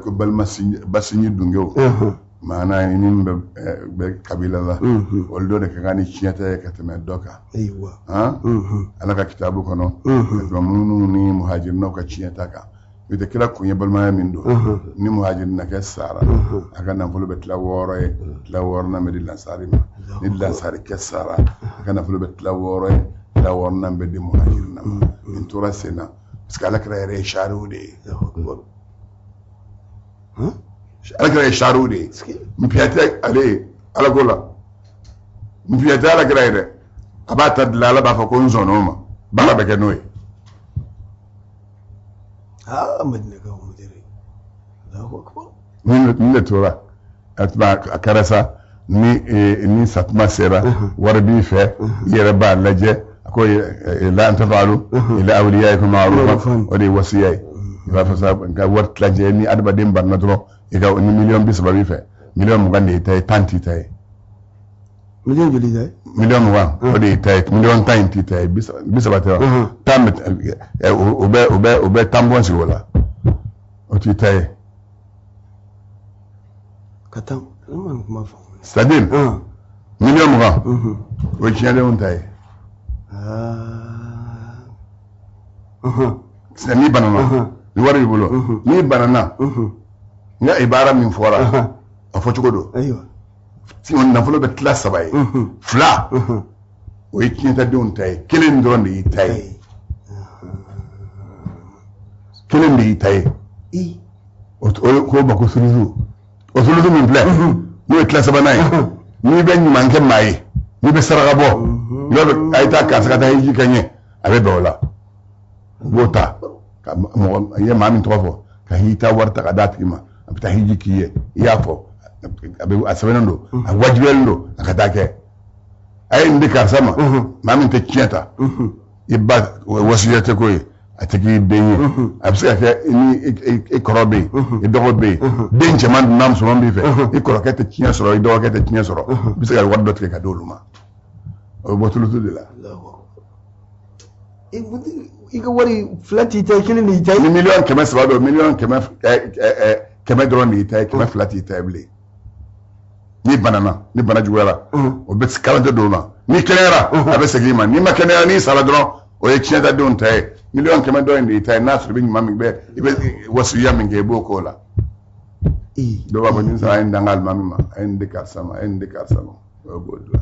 ko balima basinji dungew maana ni min bɛ bɛ kabila la olu dɔ de ka kan ni tiɲɛ ta ye ka tɛmɛ dɔ kan
أيوة
han ala ka kitabu kɔnɔ ka tɛmɛ minnu ni muhajirinaw ka tiɲɛ ta kan n'o tɛ kira kun ye balimaya min don ni muhajirinakɛ sara a ka nafolo bɛ tila wɔɔrɔ ye tila wɔɔrɔnan bɛ di lansari ma ni lansarikɛ sara a ka nafolo bɛ tila wɔɔrɔ ye tila wɔɔrɔnan bɛ di muhajirina ma nin tora sen na parce que ala kira yɛrɛ ye sariw de ye ala kira ye sariw de ye npiya tɛ ale ye ala ko la npiya tɛ ala kira ye dɛ A b'a ta dilan, Ala b'a fɔ ko n sɔnn'o ma, baara bɛ kɛ n'o ye.
Aa, Madinakaw mudiri, Allahu akbar.
Nin de tora a tuma a kɛra sa ni satuma sera, wari b'i fɛ, i yɛrɛ b'a lajɛ. A ko la an tafalu ila awliyaikum ma'rufan, o de ye wasiya ye. I b'a fɔ sa ka wari tilancɛ ni adamaden banna dɔrɔn, i ka ni 30 miliyɔn b'i fɛ, 20 miliyɔn de y'i ta ye, 10 t'i ta ye.
Miliyɔn joli ta ye?
20 miliyɔn, o de y'i ta ye. 10 miliyɔn in t'i ta ye, 30 tɛ wa? 10 bɛ o bɛ tampon sigi o la, o t'i ta ye.
Ka taa ne ma nin kuma faamu.
C'est à dire 20 miliyɔn, o ye tiɲɛdenw ta ye. Sisan n'i banana, ni wari b'i bolo, n'i banana, n ka ibara min fɔra, a fɔ cogo don. Nafolo bɛ tila saba ye: fila, o ye tiɲɛtadenw ta ye, kelen dɔrɔn de y'i ta ye. Kelen de y'i ta ye, o k'o ma ko sulusu. O sulusu min filɛ, n'o ye tila sabanan ye, n'i bɛ ɲuman kɛ maa ye, n'i bɛ saraka bɔ, n'a bɛ a ye taa karisa ka taa hiji kɛ ɲɛ, a bɛ bɛn o la, u b'o ta ka mɔgɔ i ye maa min tɔgɔ fɔ ka hiji ta wari ta ka d'a tigi ma, a bɛ taa hiji k'i ye. I y'a fɔ, a bɛ a sɛbɛnnen don, a wajibiyalen don a ka taa kɛ. A ye nin di karisa ma, maa min tɛ tiɲɛ ta, i ba wasiya tɛ ko ye, a tɛ k'i den ye. A bɛ se ka kɛ ni i kɔrɔ bɛ yen, i dɔgɔ bɛ yen, den cɛman n'a musoman b'i fɛ, i kɔrɔkɛ tɛ tiɲɛ sɔrɔ, i dɔgɔkɛ tɛ tiɲɛ sɔrɔ, i bɛ se ka wari dɔ tigɛ ka di olu ma. O bɛ bɔ tulutu de la.
I ka wari fila t'i ta ye, kelen de y'i ta ye.
Ni 300 miliyɔn don, 100 miliyɔn dɔrɔn de y'i ta ye, 200 t'i ta ye bilen. N'i banana, ni bana juguyara, o bɛ kalantɛ don o ma. N'i kɛnɛyara, a bɛ segin i ma. N'i ma kɛnɛya, n'i sara dɔrɔn, o ye tiɲɛtadenw ta ye. 100 miliyɔn dɔ in de y'i ta ye. N'a sɔrɔ i bɛ ɲuman min bɛ, i bɛ wasiya min kɛ, i b'o k'o la. Dɔw b'a fɔ nin sara, a ye nin d'an ka alimami ma, a ye nin di karisa ma, a ye nin di karisa ma, o b'o de la.